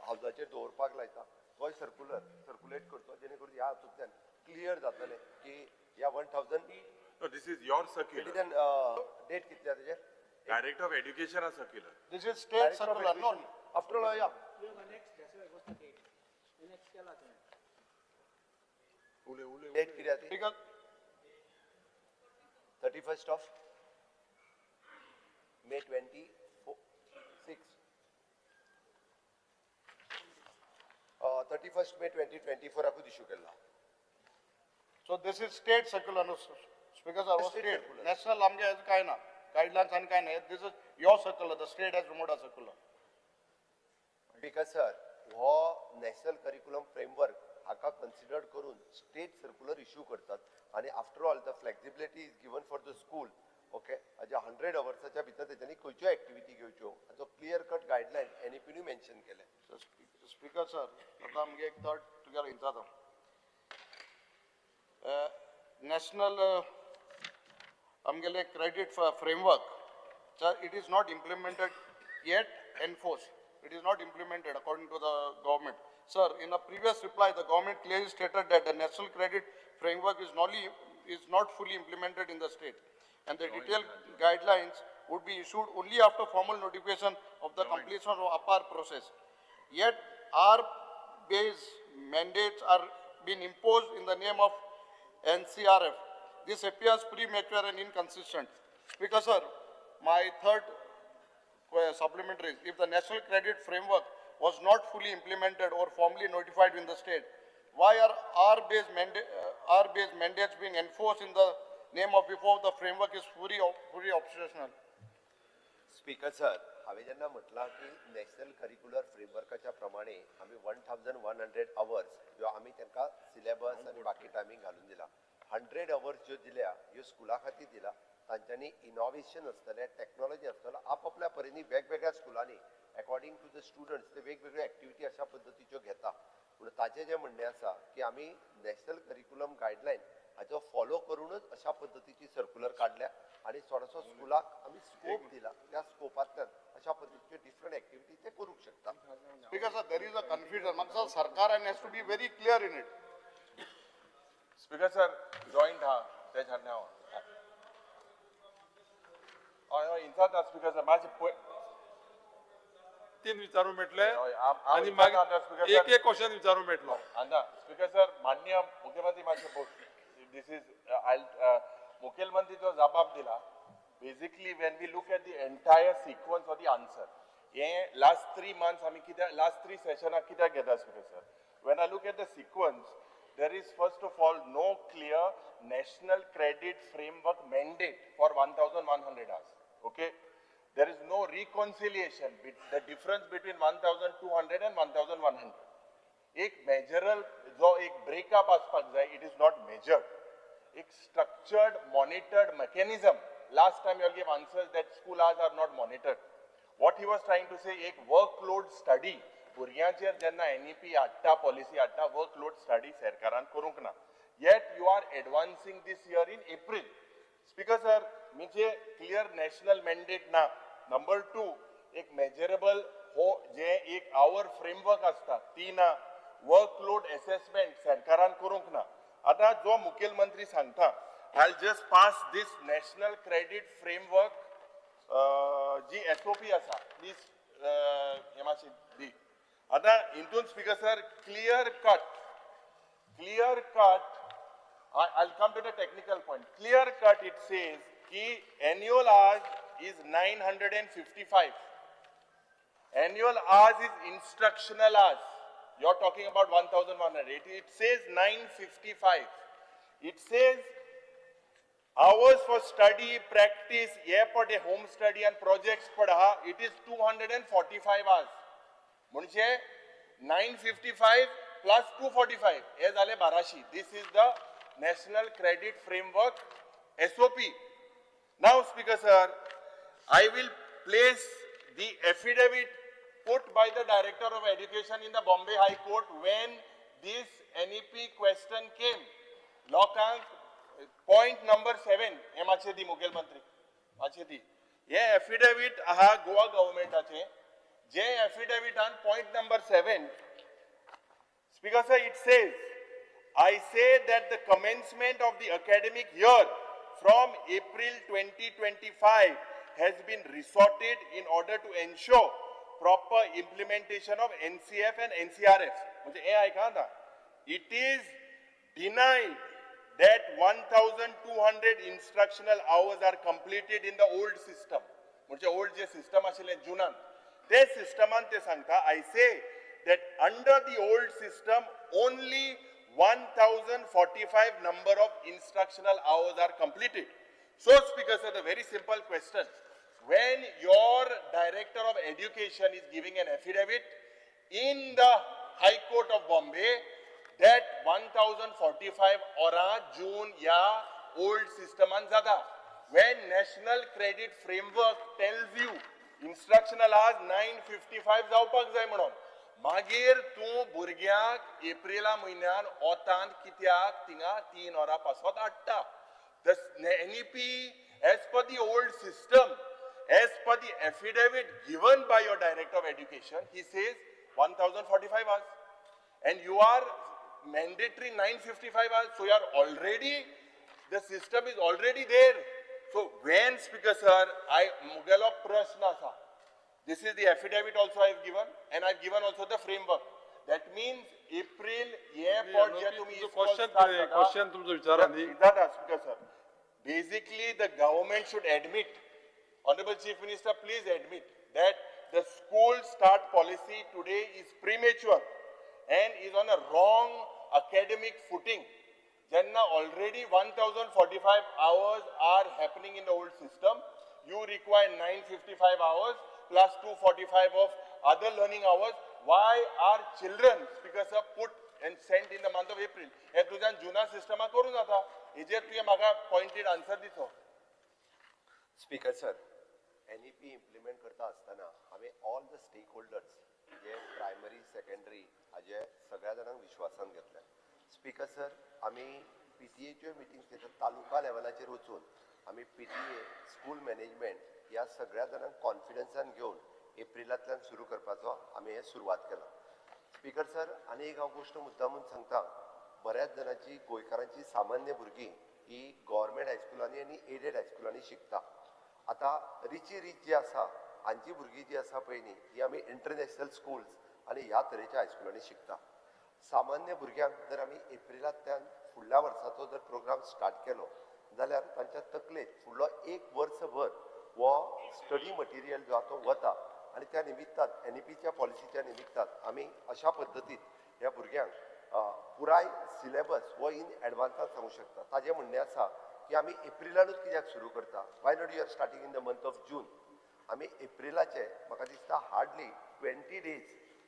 हावजाचेर दवरपाक लायता, तोय सर्क्युलर सर्क्युलेट करचो जेणे करून ह्या हातूंतल्यान क्लियर जातलें की ह्या 1,000. This is your circular. Date कितली आहा तेजेर? Director of Education circular. This is state circular. No, After all, yeah. Date कितें ती? 31st of May 26. 31st May 2024 आकूच issue Kella. So this is state circular न्हू speaker sir? State state circular. National आमगे has काय ना, guidelines आनी काय ना. This is your circular, the state has removed a circular. Because sir, हो national curriculum framework हाका consider करून स्टेट सर्क्युलर इश्यू करतात आनी after all the flexibility is given for the school, okay? हाज्या 100 अवर्साच्या भितर तेच्यांनी खंयच्यो एक्टिविटी घेवच्यो हाचो क्लियर कट गायडलायन एनईपीनूय मेन्शन केलें. स्पीकर सर, आतां आमगे एक थर्ड तुगेलो इंचाता नॅशनल आमगेले credit framework, sir, it is not implemented yet, enforce, it is not implemented according to the government. Sir, in a previous reply, the government clearly stated that the national credit framework is not fully implemented in the state, and the detailed guidelines would be issued only after formal notification of the completion of APAAR process. Yet, hour-based mandates are being imposed in the name of NCRF. This appears premature and inconsistent. Speaker sir, my third supplementary is, if the national credit framework was not fully implemented or formally notified in the state, why are hour-based mandates being enforced in the name of before the framework is fully operational? Speaker sir, हांवें जेन्ना म्हटलां की national curricular फ्रेमवर्काच्या प्रमाणे आमी 1100 hours ह्यो आमी तांकां syllabus आनी बाकी टायमींग घालून दिला. 100 अवर्स ज्यो दिल्या ह्यो स्कुला खातीर दिला. तांच्यांनी इनोवेशन आसतलें, टॅक्नॉलॉजी आसतलो, आपआपल्या परीनी वेगवेगळ्या स्कुलांनी अकॉर्डिंग टू the students ते वेगवेगळ्यो एक्टिविटी अशा पद्दतीच्यो घेता. पूण ताचें जें म्हणणें आसा की आमी नॅशनल करिक्युलम गायडलायन हाचो फॉलो करूनच अशा पद्दतीची सर्क्युलर काडल्या आनी थोडोसो स्कुलाक आमी स्कोप दिला. त्या स्कोपांतल्यान अशा पद्दतीच्यो डिफरंट एक्टिविटी ते करूंक शकता. Because sir, there is a confusion. म्हाका सरकार and has to be very clear in it. Speaker sir, joint हा तेच्या नांव. हय हय, इंचात स्पीकर सर, मातशें पळय. तीन विचारूंक मेळटले हय, हांव आनी विचारता मागीर स्पीकर एक सर. एक क्वेश्चन विचारूंक मेळटलो. आना स्पीकर सर, माननीय मुख्यमंत्री, मातशें this is I मुखेलमंत्री जो जबाब दिला, basically when we look at the entire sequence of the answer, हे लास्ट 3 मंथ्स आमी कित्याक, लास्ट थ्री सेशनाक कित्याक घेता? Speaker sir, when I look at the sequence, there is first of all no clear national credit framework mandate for 1100 hours, okay? There is no reconciliation with the difference between 1200 and 1100. एक मेजरल जो एक breakup आसपाक जाय, it is not measured. एक structured monitored mechanism. Last time you give answers that school hours are not monitored. What he was trying to say, एक workload study भुरग्यांचेर जेन्ना NEP हाडटा, पॉलिसी हाडटा, वर्कलोड स्टडी सरकारान करूंक ना. Yet you are advancing this year in April. Speaker sir, म्हणजे clear national mandate ना. नंबर टू, एक मेजरेबल हो जे एक आवर फ्रेमवर्क आसता ती ना. वर्कलोड एसेसमेंट सरकारान करूंक ना. आतां जो मुखेलमंत्री सांगता, I just pass this national credit framework G SOP आसा, प्लीज हे मातशें दी. आतां हितून speaker sir, clear cut, clear cut, I'll come to the technical point. Clear cut, it says ki annual hours is 955. Annual hours is instructional hours. You're talking about 1100. It says 955. It says hours for study, practice, हे पड home study and projects पड आहा, it is 245 hours. म्हणजे 955 plus 245 हे झाले 1200. This is the National Credit Framework SOP. Now, Speaker sir, I will place the affidavit put by the Director of Education in the Bombay High Court when this NEP question came. लोकांक point number 7 हे मातशें दी, मुखेलमंत्री, मातशें दी. हे affidavit आहा गोवा गव्हर्मेंटाचे, जे एफिडेविटान point number 7, Speaker sir, it says, "I say that the commencement of the academic year from April 2025 has been resorted in order to ensure proper implementation of NCF and NCRF. म्हणजे हे आयका आतां. It is denied that 1,200 instructional hours are completed in the old system. म्हणजे old जे system आशिल्लें जुनान ते सिस्टमान ते सांगता, I say that under the old system only 1,045 number of instructional hours are completed. So Speaker sir, the very simple question, when your director of education is giving an affidavit in the High Court of Bombay that 1,045 oran June या old system जाता, when National Credit Framework tells you instructional hours 955 जावपाक जाय म्हणून, मागीर तूं भुरग्यांक Aprilia म्हयन्यान ओतान कित्याक थिंगा 3 वरां पासत हाडटा? The NEP as per the old system, as per the affidavit given by your director of education, he says 1,045 hours, and you are mandatory 955 hours. So you are already, the system is already there. So when Speaker sir, I मुगेलो प्रश्न आसा, this is the affidavit also I have given, and I have given also the framework. That means April हे पोट जे तुमी question तुमचो विचारा न्ही जाता Speaker sir. Basically the government should admit, Honorable Chief Minister, please admit that the school start policy today is premature and is on a wrong academic footing. Jenna already 1,045 hours are happening in the old system. You require 955 hours plus 245 of other learning hours. Why are children, Speaker sir, put and sent in the month of April? हे तुझ्यान जुना Systema करून जाता. हेजेर तुवें म्हाका pointed answer दिचो. Speaker sir, NEP implement करता आसतना हांवें ऑल the stake holders जे प्रायमरी सेकंडरी हाजे सगळ्या जाणांक विश्वासान घेतले. स्पीकर सर, आमी PTA meetings घेतात तालुका लेवलाचेर वचून आमी PTA, school management ह्या सगळ्या जाणांक कॉन्फिडन्सान घेवन एप्रिलांतल्यान सुरू करपाचो आमी हें सुरवात केलां. स्पीकर सर, आनी एक हांव गोश्ट मुद्दामून सांगता, बऱ्याच जाणांची गोंयकारांची सामान्य भुरगीं ही गव्हर्मेंट हायस्कुलांनी आनी एडेड हायस्कुलांनी शिकता. आतां रिची रीच जी आसा हांची भुरगीं जी आसा पळय न्ही ही आमी इंटरनॅशनल स्कुल्स आनी ह्या तरेच्या हायस्कुलांनी शिकता. सामान्य भुरग्यांक जर आमी एप्रिलांतल्यान फुडल्या वर्साचो जर प्रोग्राम स्टार्ट केलो जाल्यार तांच्या तकलेंत फुडलो एक वर्सभर हो स्टडी मटिरियल जो आसा तो वता आनी त्या निमित्तान NEPच्या पॉलिसीच्या निमित्तान आमी अशा पद्दतीन ह्या भुरग्यांक पुराय सिलेबस हो इन एडवान्सान सांगूंक शकता. ताजें म्हणणें आसा की आमी एप्रिलानूच कित्याक सुरू करता, why not you are starting in the month of June. आमी एप्रिलाचे म्हाका दिसता हार्डली 20 डेज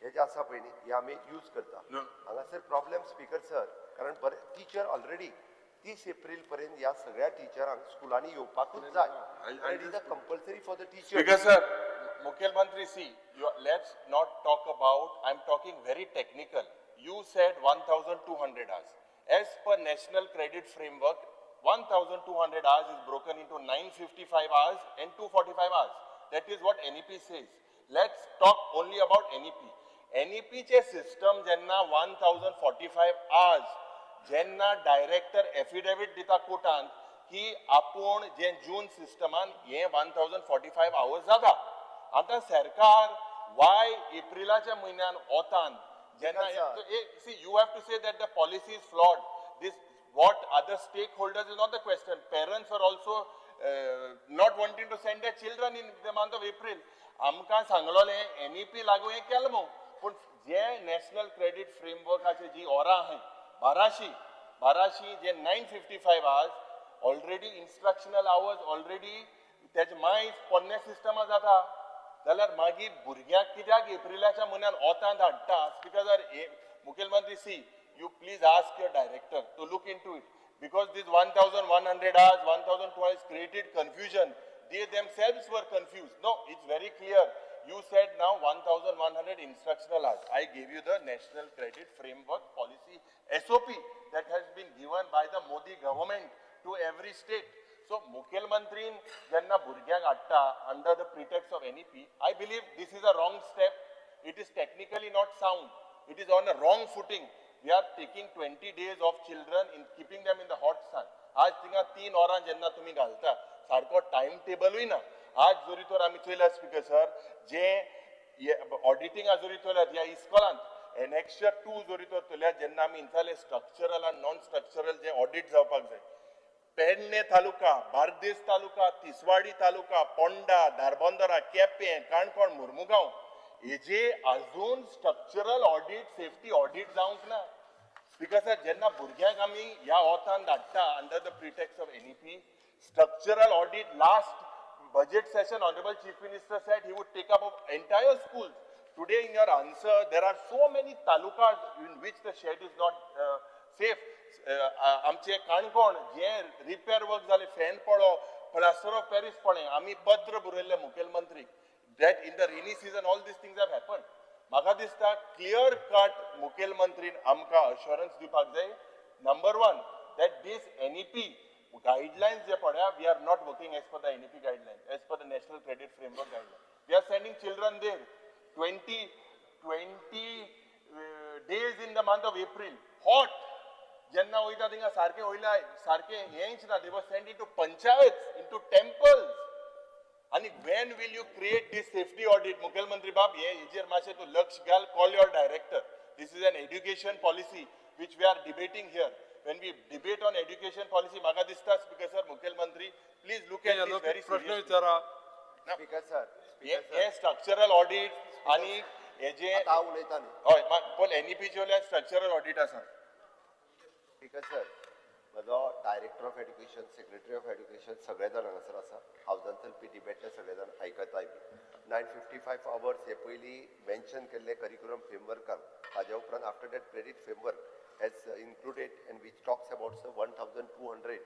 हे जे आसा पळय न्ही हे आमी यूज करता. हांगासर प्रॉब्लेम स्पीकर सर, कारण बरे टिचर ऑलरेडी 30 एप्रिल पर्यंत ह्या सगळ्या टिचरांक स्कुलांनी येवपाकूच जाय. It is a compulsory for the teacher. Speaker sir, मुख्यमंत्री see, let's not talk about, I am talking very technical. You said 1,200 hours. As per National Credit Framework, 1,200 hours is broken into 955 hours and 245 hours. That is what NEP says. Let's talk only about NEP. NEP चे system जेन्ना 1,045 hours, जेन्ना director affidavit दिता कोर्टान की आपूण जे जून सिस्टमान हे 1,045 hours जाता. आतां सरकार why एप्रिलाच्या म्हयन्यान ओतान जेन्ना, see, you have to say that the policy is flawed. This what other stakeholders is not the question. Parents are also not wanting to send their children in the month of April. आमकां सांगलोलें NEP लागू हें केलें मू, पूण जे national credit फ्रेमवर्काचे जी ओरां आहाय बाराशी जे 955 hours already instructional hours already तेजे मायज पोन्ने सिस्टमा जाता जाल्यार मागीर भुरग्यांक कित्याक एप्रिलाच्या म्हयन्यान ओतांत हाडटा? स्पीकर सर, मुखेलमंत्री see, you please ask your director to look into it, because this 1,100 hours, 1,200 hours created confusion. They themselves were confused. No, it's very clear. You said now 1,100 instructional hours. I gave you the National Credit Framework Policy SOP that has been given by the Modi government to every state. So, मुखेलमंत्रीन जेन्ना भुरग्यांक हाडटा under the pretext of NEP, I believe this is a wrong step. It is technically not sound. It is on a wrong footing. We are taking 20 days of children in keeping them in the hot sun. आज थिंगा 3 वरां जेन्ना तुमी घालता, सारको time टेबलूय ना. आज जरी तर आमी चोयला स्पीकर सर, जे ऑडिटिंगा जरी चोयल्यात ह्या इस्कॉलांत एनेक्शर 2 जरी तर चोयल्यात जेन्ना आमी इंचाले स्ट्रक्चरल आनी नॉन स्ट्रक्चरल जे ऑडिट जावपाक जाय. पेडणे तालुका, बार्देस तालुका, तिसवाडी तालुका, पोंडा, धारबांदोरा, केपें, काणकोण, मुर्मुगांव हेजे अजून स्ट्रक्चरल ऑडिट, सेफ्टी ऑडिट जावंक ना. स्पीकर सर, जेन्ना भुरग्यांक आमी ह्या वोतान धाडटा under the pretext of NEP, structural audit last budget session honourable chief minister said he would take up of entire schools. Today in your answer there are so many talukas in which the shed is not safe. आमचे काणकोण जे repair work जाले, fan पडो, plaster of Paris पडलें, आमी पत्र बरयल्लें मुखेलमंत्रीक that in the rainy season all these things have happen. म्हाका दिसता clear cut मुखेलमंत्रीन आमकां अश्योरन्स दिवपाक जाय. Number 1, that this NEP guidelines जे पळया, we are not working as per the NEP guidelines, as per the national credit framework guideline. We are sending children there 20 days in the month of April, hot. जेन्ना वयता थिंगा सारकें वयला, सारकें हेंच ना. They were send into panchayat, into temples. आनी when will you create this safety audit? मुखेलमंत्री बाब, हे हेजेर मातशें तूं लक्ष घाल. Call your director. This is an education policy which we are debating here. When we debate on education policy, म्हाका दिसता स्पीकर सर, मुखेलमंत्री please look at this very प्रश्न सिरियसली. विचारा. स्पीकर सर, हे स्ट्रक्चरल ऑडिट आनी हेजे आतां हांव उलयता न्ही. हय, पूण एनईपीचे वयल्यान स्ट्रक्चरल ऑडिट आसा. स्पीकर सर, म्हजो director of education, secretary of education सगळे जाण हांगासर आसा. हावजान चलपी डिबेट ते सगळे जाण आयकताय बी. 955 आवर्स हे पयलीं मेन्शन केल्ले करिक्युलम फ्रेमवर्कार. ताज्या उपरांत after that credit framework has included and which talks about 1200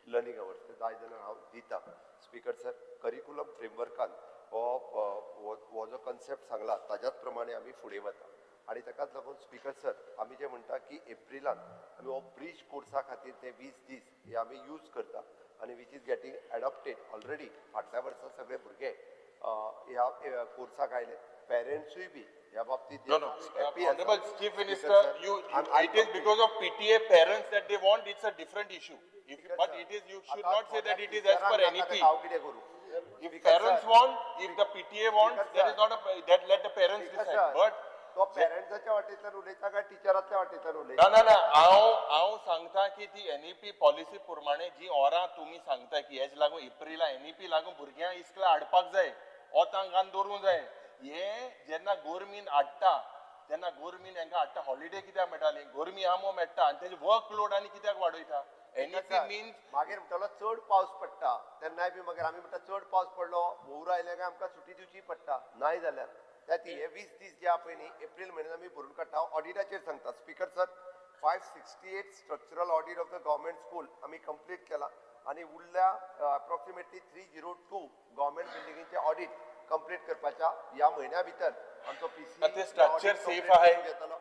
learning hours. ते जाय जाल्यार हांव दिता. स्पीकर सर, करिक्युलम फ्रेमवर्कान हो जो कन्सेप्ट सांगला ताज्याच प्रमाणे आमी फुडें वता. आनी ताकाच लागून स्पीकर सर, आमी जे म्हणटा की एप्रिलान आमी हो ब्रिज कोर्सा खातीर ते 20 दीस हे आमी यूज करता आनी which is getting adopted already. फाटल्या वर्सा सगळे भुरगे ह्या कोर्साक आयले, पेरंट्सूय बी ह्या बाबतीत No, no. happy आसा. Honorable Chief Minister, Speaker sir, you, I'm it is because of PTA parents that they want, it's a different issue. If, Speaker but sir, it is, you should आतां not say that it is as per टिचरांक नाका NEP. हांव कितें करूं? If Speaker parents sir, want, if the PTA wants, Speaker there is sir, not a, that let the parents Speaker decide. sir, But तो पेरंट्साच्या वाटेंतल्यान उलयता काय टिचरांतल्या वाटेंतल्यान उलयता? ना ना ना, हांव हांव सांगता की ती एनईपी पॉलिसी प्रमाणे जी ओरां तुमी सांगता की हेज लागून एप्रिला एनईपी लागून भुरग्यांक इस्कला हाडपाक जाय, ओतांक घालून दवरूंक जाय. हे जेन्ना गोरमीन हाडटा तेन्ना गोरमीन हांकां हाडटा हॉलिडे कित्याक मेळटाली, गोरमी आमो मेळटा आनी तेजे वर्क लोड आनी कित्याक वाडयता? एनईपी मिन्स मागीर म्हणटलो चड पावस पडटा तेन्नाय बी मागीर आमी म्हणटा चड पावस पडलो, हुंवर आयले काय आमकां सुटी दिवची पडटा. नाय जाल्यार त्या ती हे 20 दीस जे आहा पळय न्ही एप्रील म्हयन्यान आमी भरून काडटा. हांव ऑडिटाचेर सांगता speaker sir, 568 structural audit of the government school आमी कंप्लीट केला आनी उरल्या अप्रॉक्सिमेटली 302 गव्हर्मेंट बिल्डिंगेचे ऑडिट कंप्लीट करपाच्या ह्या म्हयन्या भितर आमचो पीसी ते स्ट्रक्चर सेफ आहे,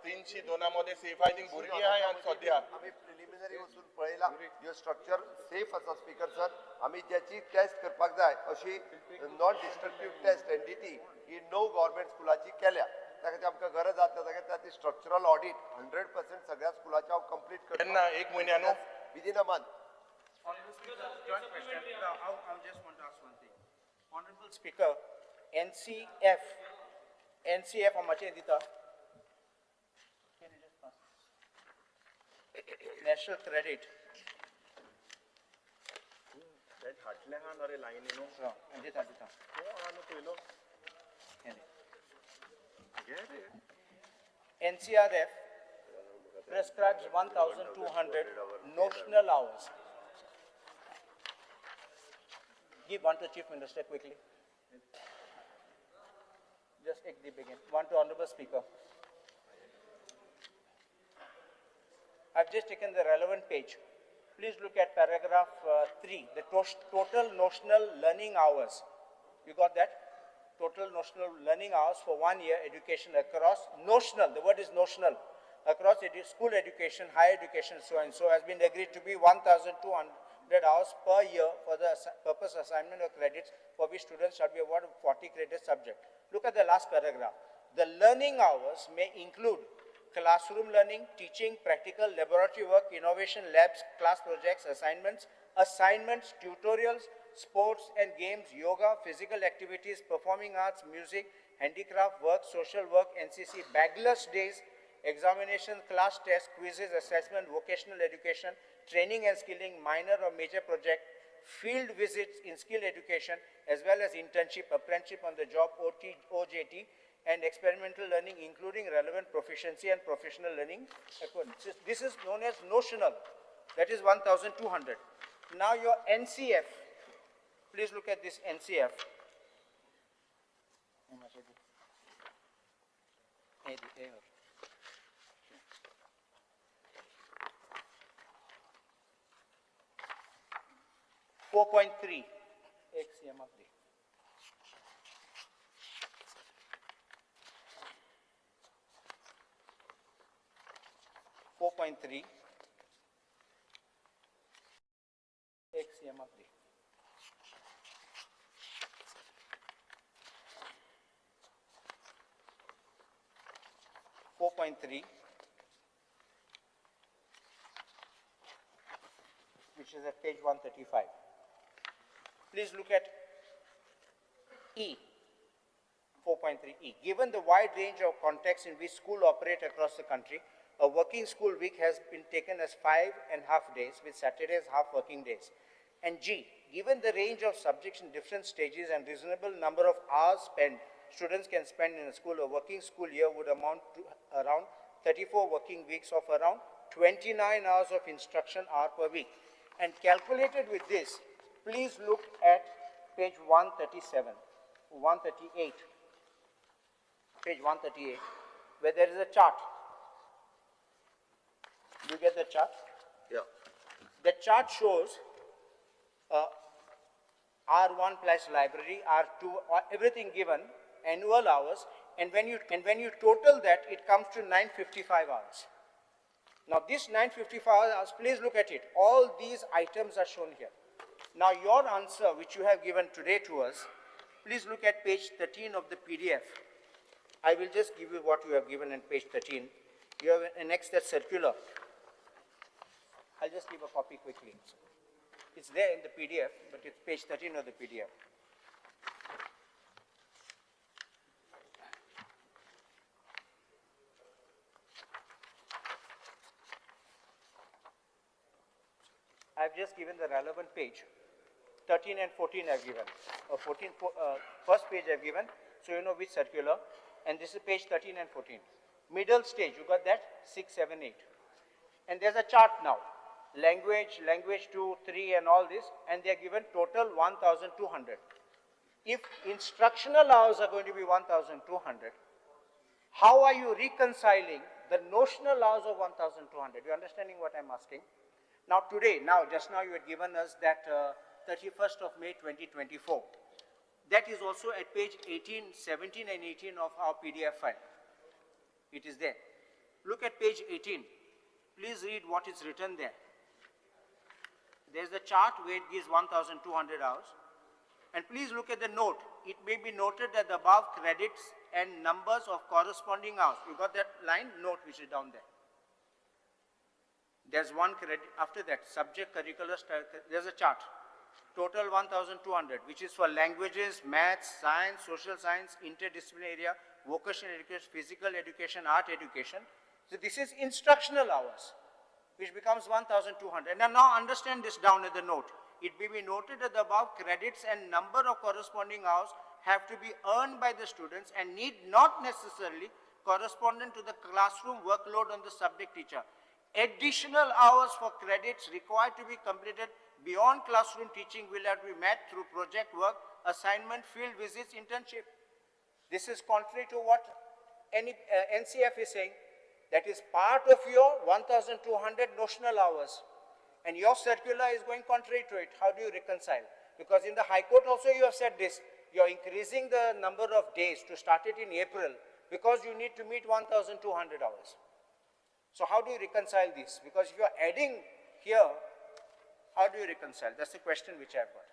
302 मध्ये सेफ आहे, ती भुरगीं आहे आनी सद्या आमी प्रिलिमिनरी वचून पळयला ह्यो स्ट्रक्चर सेफ आसा. स्पीकर सर, आमी ज्याची टेस्ट करपाक जाय अशी नॉन डिस्ट्रक्टीव टेस्ट एनडीटी ही 9 गव्हर्मेंट स्कुलाची केल्या. त्या खातीर आमकां गरज आसा त्या खातीर स्ट्रक्चरल ऑडिट 100% सगळ्या स्कुलाचे हांव कंप्लीट करता. केन्ना? एक म्हयन्या न्हू? Within a month. Joint question. I just want to ask one thing. Honorable Speaker, NCF, NCF आमाचें दिता. Can you just pass? National Credit. हाडलें आहा न्हू रे लायनी न्हू? दिता दिता. तूं आहा न्हू पयलो. NCRF prescribes 1,200 notional hours. Give one to Chief Minister quickly. Just take the begin. One to Honorable Speaker. I've just taken the relevant page. Please look at paragraph 3, the total notional learning hours. You got that? Total notional learning hours for 1 year education across notional, the word is notional, across school education, higher education, so and so, has been agreed to be 1,200 hours per year for the purpose assignment of credits for which students shall be awarded 40 credit subject. Look at the last paragraph. The learning hours may include classroom learning, teaching, practical, laboratory work, innovation labs, class projects, assignments, tutorials, sports and games, yoga, physical activities, performing arts, music, handicraft work, social work, NCC, bagless days, examination, class tests, quizzes, assessment, vocational education, training and skilling, minor or major project, field visits in skill education, as well as internship, apprenticeship on the job, OT, OJT, and experimental learning, including relevant proficiency and professional learning. This is known as notional. That is 1,200. Now your NCF, please look at this NCF. .4.3 4.3 4.3, which is at page 135. Please look at E, 4.3E. Given the wide range of contexts in which schools operate across the country, a working school week has been taken as 5.5 days, with Saturdays half working days. And G, given the range of subjects in different stages and reasonable number of hours spent, students can spend in a school, a working school year would amount to around 34 working weeks of around 29 hours of instruction hour per week. And calculated with this, please look at page 137, 138, page 138, where there is a chart. Do you get the chart? Yeah. The chart shows R1 plus library, R2, everything given, annual hours, and when you total that, it comes to 955 hours. Now this 955 hours, please look at it. All these items are shown here. Now your answer, which you have given today to us, please look at page 13 of the PDF. I will just give you what you have given in page 13. You have annexed that circular. I'll just give a copy quickly. It's there in the PDF, but it's page 13 of the PDF. I've just given the relevant page. 13 and 14 I've given. 14, first page I've given, so you know which circular. And this is page 13 and 14. Middle stage, you got that? 6, 7, 8. And there's a chart now. Language, language 2, 3, and all this, and they are given total 1,200. If instructional hours are going to be 1,200, how are you reconciling the notional hours of 1,200? You understanding what I'm asking? Now today, now just now you had given us that 31st of May 2024. That is also at page 18, 17 and 18 of our PDF file. It is there. Look at page 18. Please read what is written there. There's the chart where it gives 1,200 hours. And please look at the note. It may be noted that the above credits and numbers of corresponding hours. You got that line? Note which is down there. There's one credit after that, subject, curricular, there's a chart. Total 1,200, which is for languages, maths, science, social science, interdisciplinary area, vocational education, physical education, art education. So this is instructional hours, which becomes 1,200. And now understand this down at the note. It may be noted that the above credits and number of corresponding hours have to be earned by the students and need not necessarily correspond to the classroom workload on the subject teacher. Additional hours for credits required to be completed beyond classroom teaching will have to be met through project work, assignment, field visits, internship. This is contrary to what any, NCF is saying. That is part of your 1,200 notional hours. And your circular is going contrary to it. How do you reconcile? Because in the High Court also you have said this. You are increasing the number of days to start it in April because you need to meet 1,200 hours. So how do you reconcile this? Because if you are adding here, how do you reconcile? That's the question which I have got.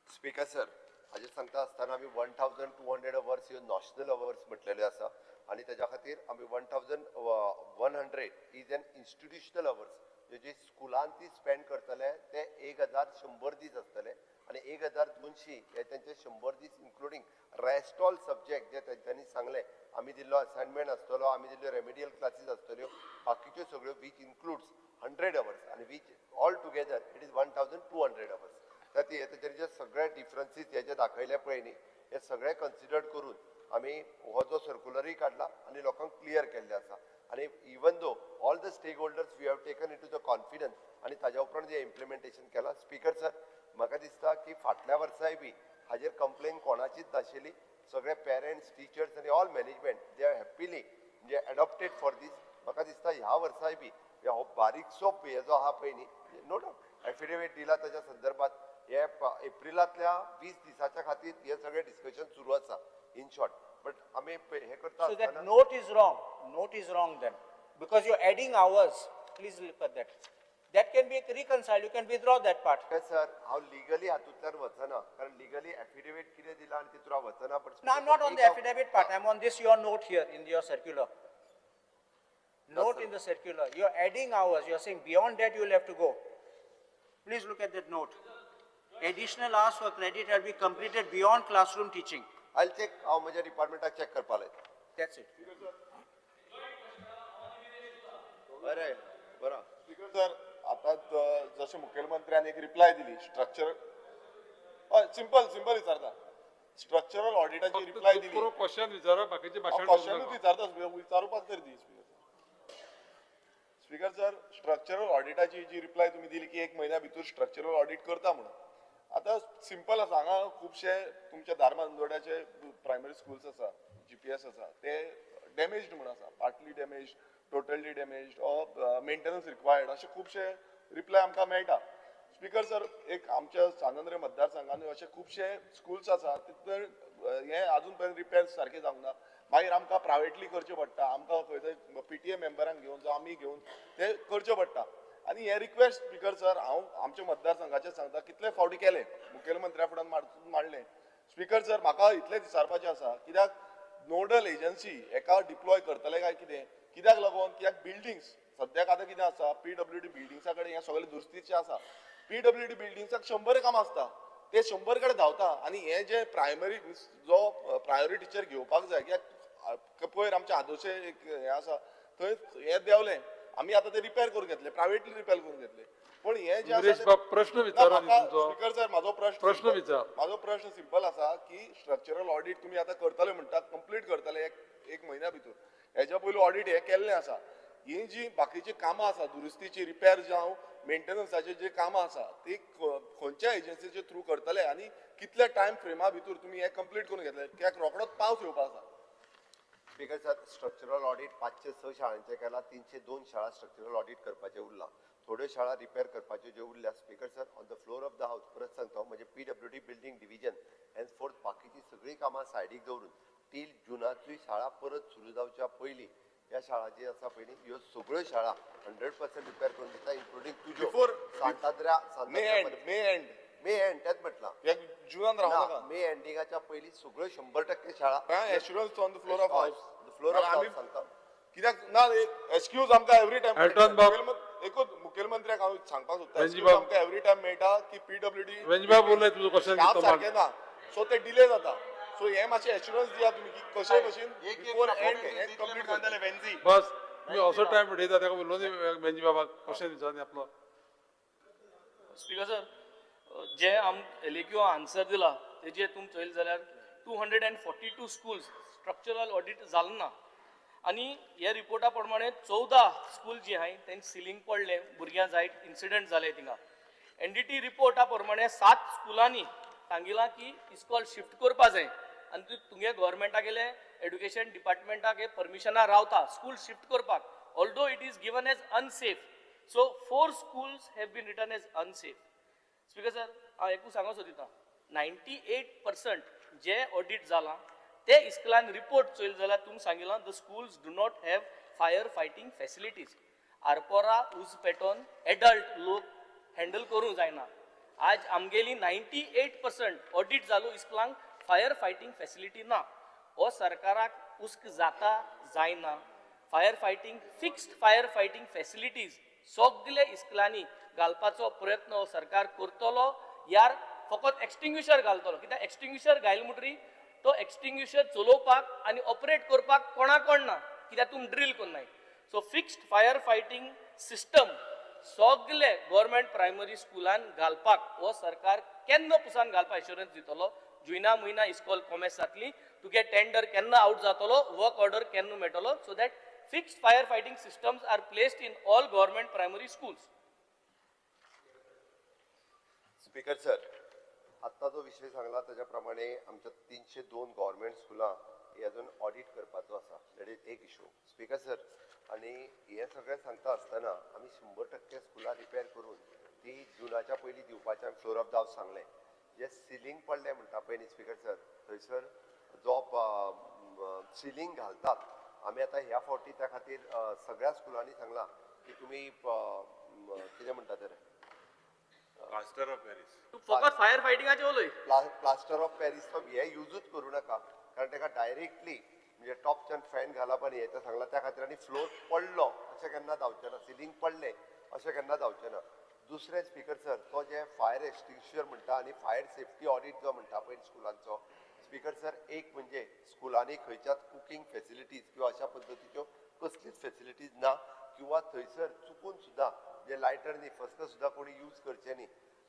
Speaker sir, हाजेर सांगता आसतना आमी 1,200 hours ह्यो notional hours म्हटलेले आसा आनी तेज्या खातीर आमी 1,100 is an institutional hours जे स्कुलान ती स्पेंड करतले ते 1100 दीस आसतले आनी 1200 हे तेंचे 100 दीस इन्क्लुडींग रेस्ट ऑल सब्जेक्ट जे तेंच्यांनी सांगले आमी दिल्लो असायनमेंट आसतलो, आमी दिल्ल्यो रेमिडियल क्लासीस आसतल्यो, बाकीच्यो सगळ्यो which includes 100 hours आनी which all together it is 1200 hours. तर तेचेर जे सगळे डिफरन्सीस हे जे दाखयले पळय न्ही हे सगळे कन्सिडर करून आमी हो जो सर्कुलरूय काडला आनी लोकांक क्लियर केल्ले आसा. आनी even though all the stakeholders we have taken into the confidence आनी ताज्या उपरांत जे इम्प्लिमेंटेशन केलां. स्पीकर सर म्हाका दिसता की फाटल्या वर्साय बी हाजेर कंप्लेन कोणाचीच नाशिल्ली, सगळे पेरंट्स टिचर्स आनी all management they are happily म्हणजे एडॉप्टेड फॉर दीस. म्हाका दिसता ह्या वर्साय बी हो बारीकसो हे जो आहा पळय न्ही नो डावट एफिडेवीट दिला ताच्या संदर्भात हे एप्रिलांतल्या 20 दिसाच्या खातीर हे सगळे डिस्कशन सुरू आसा इन शॉर्ट. बट आमी हे करता So that note is wrong. Note is wrong then, because you're adding hours. Please look at that. That can be reconciled. You can withdraw that part. Sir, हांव legally हातूंतल्यान वचना कारण legally affidavit कितें दिला आनी तितून हांव वचना. But no, I'm not on the affidavit part. I'm on this your note here in your circular. Note in the circular. You're adding hours. You're saying beyond that you'll have to go. Please look at that note. Additional hours for credit will be completed beyond classroom teaching. I'll check. हांव म्हज्या डिपार्टमेंटाक check करपा लायता. That's it. बरें बरो speaker sir, आतां जशें मुखेलमंत्र्यान एक reply दिली स्ट्रक्चर, हय सिंपल सिंपल विचारता, स्ट्रक्चरल ऑडिटाची रिप्लाय दिली. क्वेश्चन विचारा, बाकीचे भाशण क्वेश्चनूच विचारता, विचारुपाक तरी दी. स्पीकर सर, स्ट्रक्चरल ऑडिटाची जी रिप्लाय तुमी दिली की 1 म्हयन्या भितर स्ट्रक्चरल ऑडिट करता म्हणून, आतां सिंपल आसा. हांगा खुबशे तुमच्या धारबांदोड्याचे प्रायमरी स्कुल्स आसा, GPS आसा, ते डॅमेज्ड म्हूण आसा, partly damaged, totally damaged or maintenance required अशे खुबशे रिप्लाय आमकां मेळटा. स्पीकर सर, एक आमच्या सांत मतदारसंघान अशे खुबशे स्कुल्स आसा तितून हे अजून पर्यंत रिपेर सारके जावंक ना. मागीर आमकां प्रायवेटली करचें पडटा, आमकां खंय तरी PTA मेंबरांक घेवन जावं आमी घेवन ते करचें पडटा. आनी हे रिक्वेस्ट स्पीकर सर हांव आमच्या मतदारसंघाचेर सांगता, कितले फावटी केले मुखेलमंत्र्या फुड्यान मांडलें. स्पीकर सर, म्हाका इतलें विचारपाचें आसा, कित्याक नोडल एजन्सी एका डिप्लॉय करतले काय कितें, कित्याक लागून कित्याक बिल्डिंग्स सद्याक आतां कितें आसा PWD बिल्डिंग्सा कडेन हें सगळें दुरुस्तीचें आसा. PWD बिल्डिंग्साक 100 कामां आसता, ते 100 कडेन धांवता आनी हे जे प्रायमरी जो प्रायोरिटीचेर घेवपाक जाय, कित्याक पयर आमच्या आदोशे एक हें आसा थंय हें देंवलें, आमी आतां ते रिपेर करून घेतले, प्रायवेटली रिपेर करून घेतले. पण हे जे आसा प्रश्न विचारा स्पीकर सर, म्हाजो प्रश्न विचार, म्हाजो प्रश्न सिंपल आसा की स्ट्रक्चरल ऑडिट तुमी आतां करतले म्हणटा, कंप्लीट करतले एक म्हयन्या भितर, हेज्या पयलू ऑडिट हें केल्लें आसा. ही जी बाकीची कामां आसा दुरुस्तीची, रिपेर जावं मेंटेनन्साची जी कामां आसा ती खंयच्या एजन्सीचे थ्रू करतले आनी कितल्या टायम फ्रेमा भितर तुमी हें कंप्लीट करून घेतले, कित्याक रोखडोच पावस येवपा आसा. स्पीकर सर, स्ट्रक्चरल ऑडिट 506 शाळांचें केलां, 302 शाळा स्ट्रक्चरल ऑडिट करपाचें उरलां, थोड्यो शाळा रिपेर करपाच्यो ज्यो उरल्या. Speaker sir, on the floor of the house परत सांगता, म्हणजे PWD building division henceforth बाकीची सगळीं कामां सायडीक दवरून तील जुनांतली शाळा परत सुरू जावच्या पयलीं ह्या शाळा जी आसा पयलीं ह्यो सगळ्यो शाळा 100% रिपेर करून दिता, इन्क्लुडींग तुज्यो सांतांद्र्या मे एंड तेच म्हटलां, जुनान रावनाका, मे एंडिंगाच्या पयलीं सगळ्यो 100% शाळा assurance on the floor of house, floor of house सांगता. कित्याक ना एक एक्सक्यूज आमकां एवरी टायम, एकूच मुखेलमंत्र्याक हांव सांगपाक सोदता, आमकां एवरी टायम मेळटा की PWD सारकें ना, सो ते डिले जाता. सो हे मातशें एश्युरन्स दिया तुमी की कशे भशेन बिफोर एंड हें कंप्लीट करतले. बस तुमी असो टायम उडयता ताका उलोवन वेंजी बाबाक क्वेश्चन विचार आपलो. स्पीकर सर, जे आम LAQ answer दिला तेजे तुमी चोयले जाल्यार 242 स्कुल्स स्ट्रक्चरल ऑडिट जालें ना आनी ह्या रिपोर्टा प्रमाणे 14 स्कूल जी आहाय तेंचे सिलींग पडलें, भुरग्यां जायत इन्सिडंट जाले थिंगा. NDT रिपोर्टा प्रमाणे 7 स्कुलांनी सांगिलां की इस्कॉल शिफ्ट करपा जाय आनी तुगे गव्हर्मेंटा गेले एड्युकेशन डिपार्टमेंटाक परमिशना रावता स्कूल शिफ्ट करपाक, although it is given as unsafe. So 4 schools have been written as unsafe. Speaker sir, हांव एकूच सांगूंक सोदिता, 98% जे ऑडिट जालां ते इस्कुलान रिपोर्ट चोयले जाल्यार तुमी सांगिलां the schools do not have fire fighting facilities. Arpora उज पेटोवन एडल्ट लोक हँडल करूंक जायना. आज आमगेली 98% ऑडिट जालो इस्कुलांक फायर फायटींग फॅसिलिटी ना. हो सरकाराक उस्क जाता जायना. Fire fighting, fixed fire fighting facilities सगळे इस्कुलांनी घालपाचो प्रयत्न सरकार करतलो. यार फकत एक्सटिंग्विशर घालतलो, कित्याक एक्सटिंग्विशर घायल म्हणटरी तो एक्सटिंग्विशर चलोवपाक आनी ऑपरेट करपाक कोणा कोण ना, कित्याक तुमी ड्रील करनाय. So fixed fire fighting system सगळे गव्हर्मेंट प्रायमरी स्कुलान घालपाक हो सरकार केन्ना पुसान घालपाक एश्योरन्स दितलो? जुना म्हयना इस्कॉल कॉमेस जातली, तुगे टेंडर केन्ना आवट जातलो, वर्क ऑर्डर केन्ना मेळटलो, so that fixed fire fighting systems are placed in all government primary schools. Speaker sir, आत्ता जो विषय सांगला त्याच्या प्रमाणे आमच्या 302 गव्हर्मेंट स्कुलां हे अजून ऑडिट करपाचो आसा, that is एक इशू. स्पीकर सर, आनी हे सगळें सांगता आसतना आमी 100% स्कुलां रिपेर करून ती जुनाच्या पयलीं दिवपाचें आमी फ्लोर ऑफ the house सांगलें. जे सिलींग पडलें म्हणटा पळय न्ही स्पीकर सर, थंयसर जो सिलींग घालतात आमी आतां ह्या फावटी त्या खातीर सगळ्या स्कुलांनी सांगलां की तुमी कितें म्हणटा ते प्लास्टर ऑफ पॅरीस, फकत फायर फायटिंगाचे उलय, प्लास्टर ऑफ पॅरीस तो हे युजूच करूं नाका, कारण ताका डायरेक्टली म्हणजे टॉपच्यान फॅन घालप आनी हें सांगलां त्या खातीर. आनी फ्लोर पडलो अशें केन्ना जावचें ना, सिलींग पडलें अशें केन्ना जावचें ना. दुसरें स्पीकर सर, तो जे फायर एक्सटिंग्विशर म्हणटा आनी फायर सेफ्टी ऑडिट जो म्हणटा पळय स्कुलांचो, स्पीकर सर एक म्हणजे स्कुलांनी खंयच्याच कुकींग फेसिलिटीज किंवा अशा पद्दतीच्यो कसलीच फेसिलिटीज ना, किंवा थंयसर चुकून सुद्दां जे लायटर न्ही फस्क सुद्दां कोणी यूज करचें न्ही.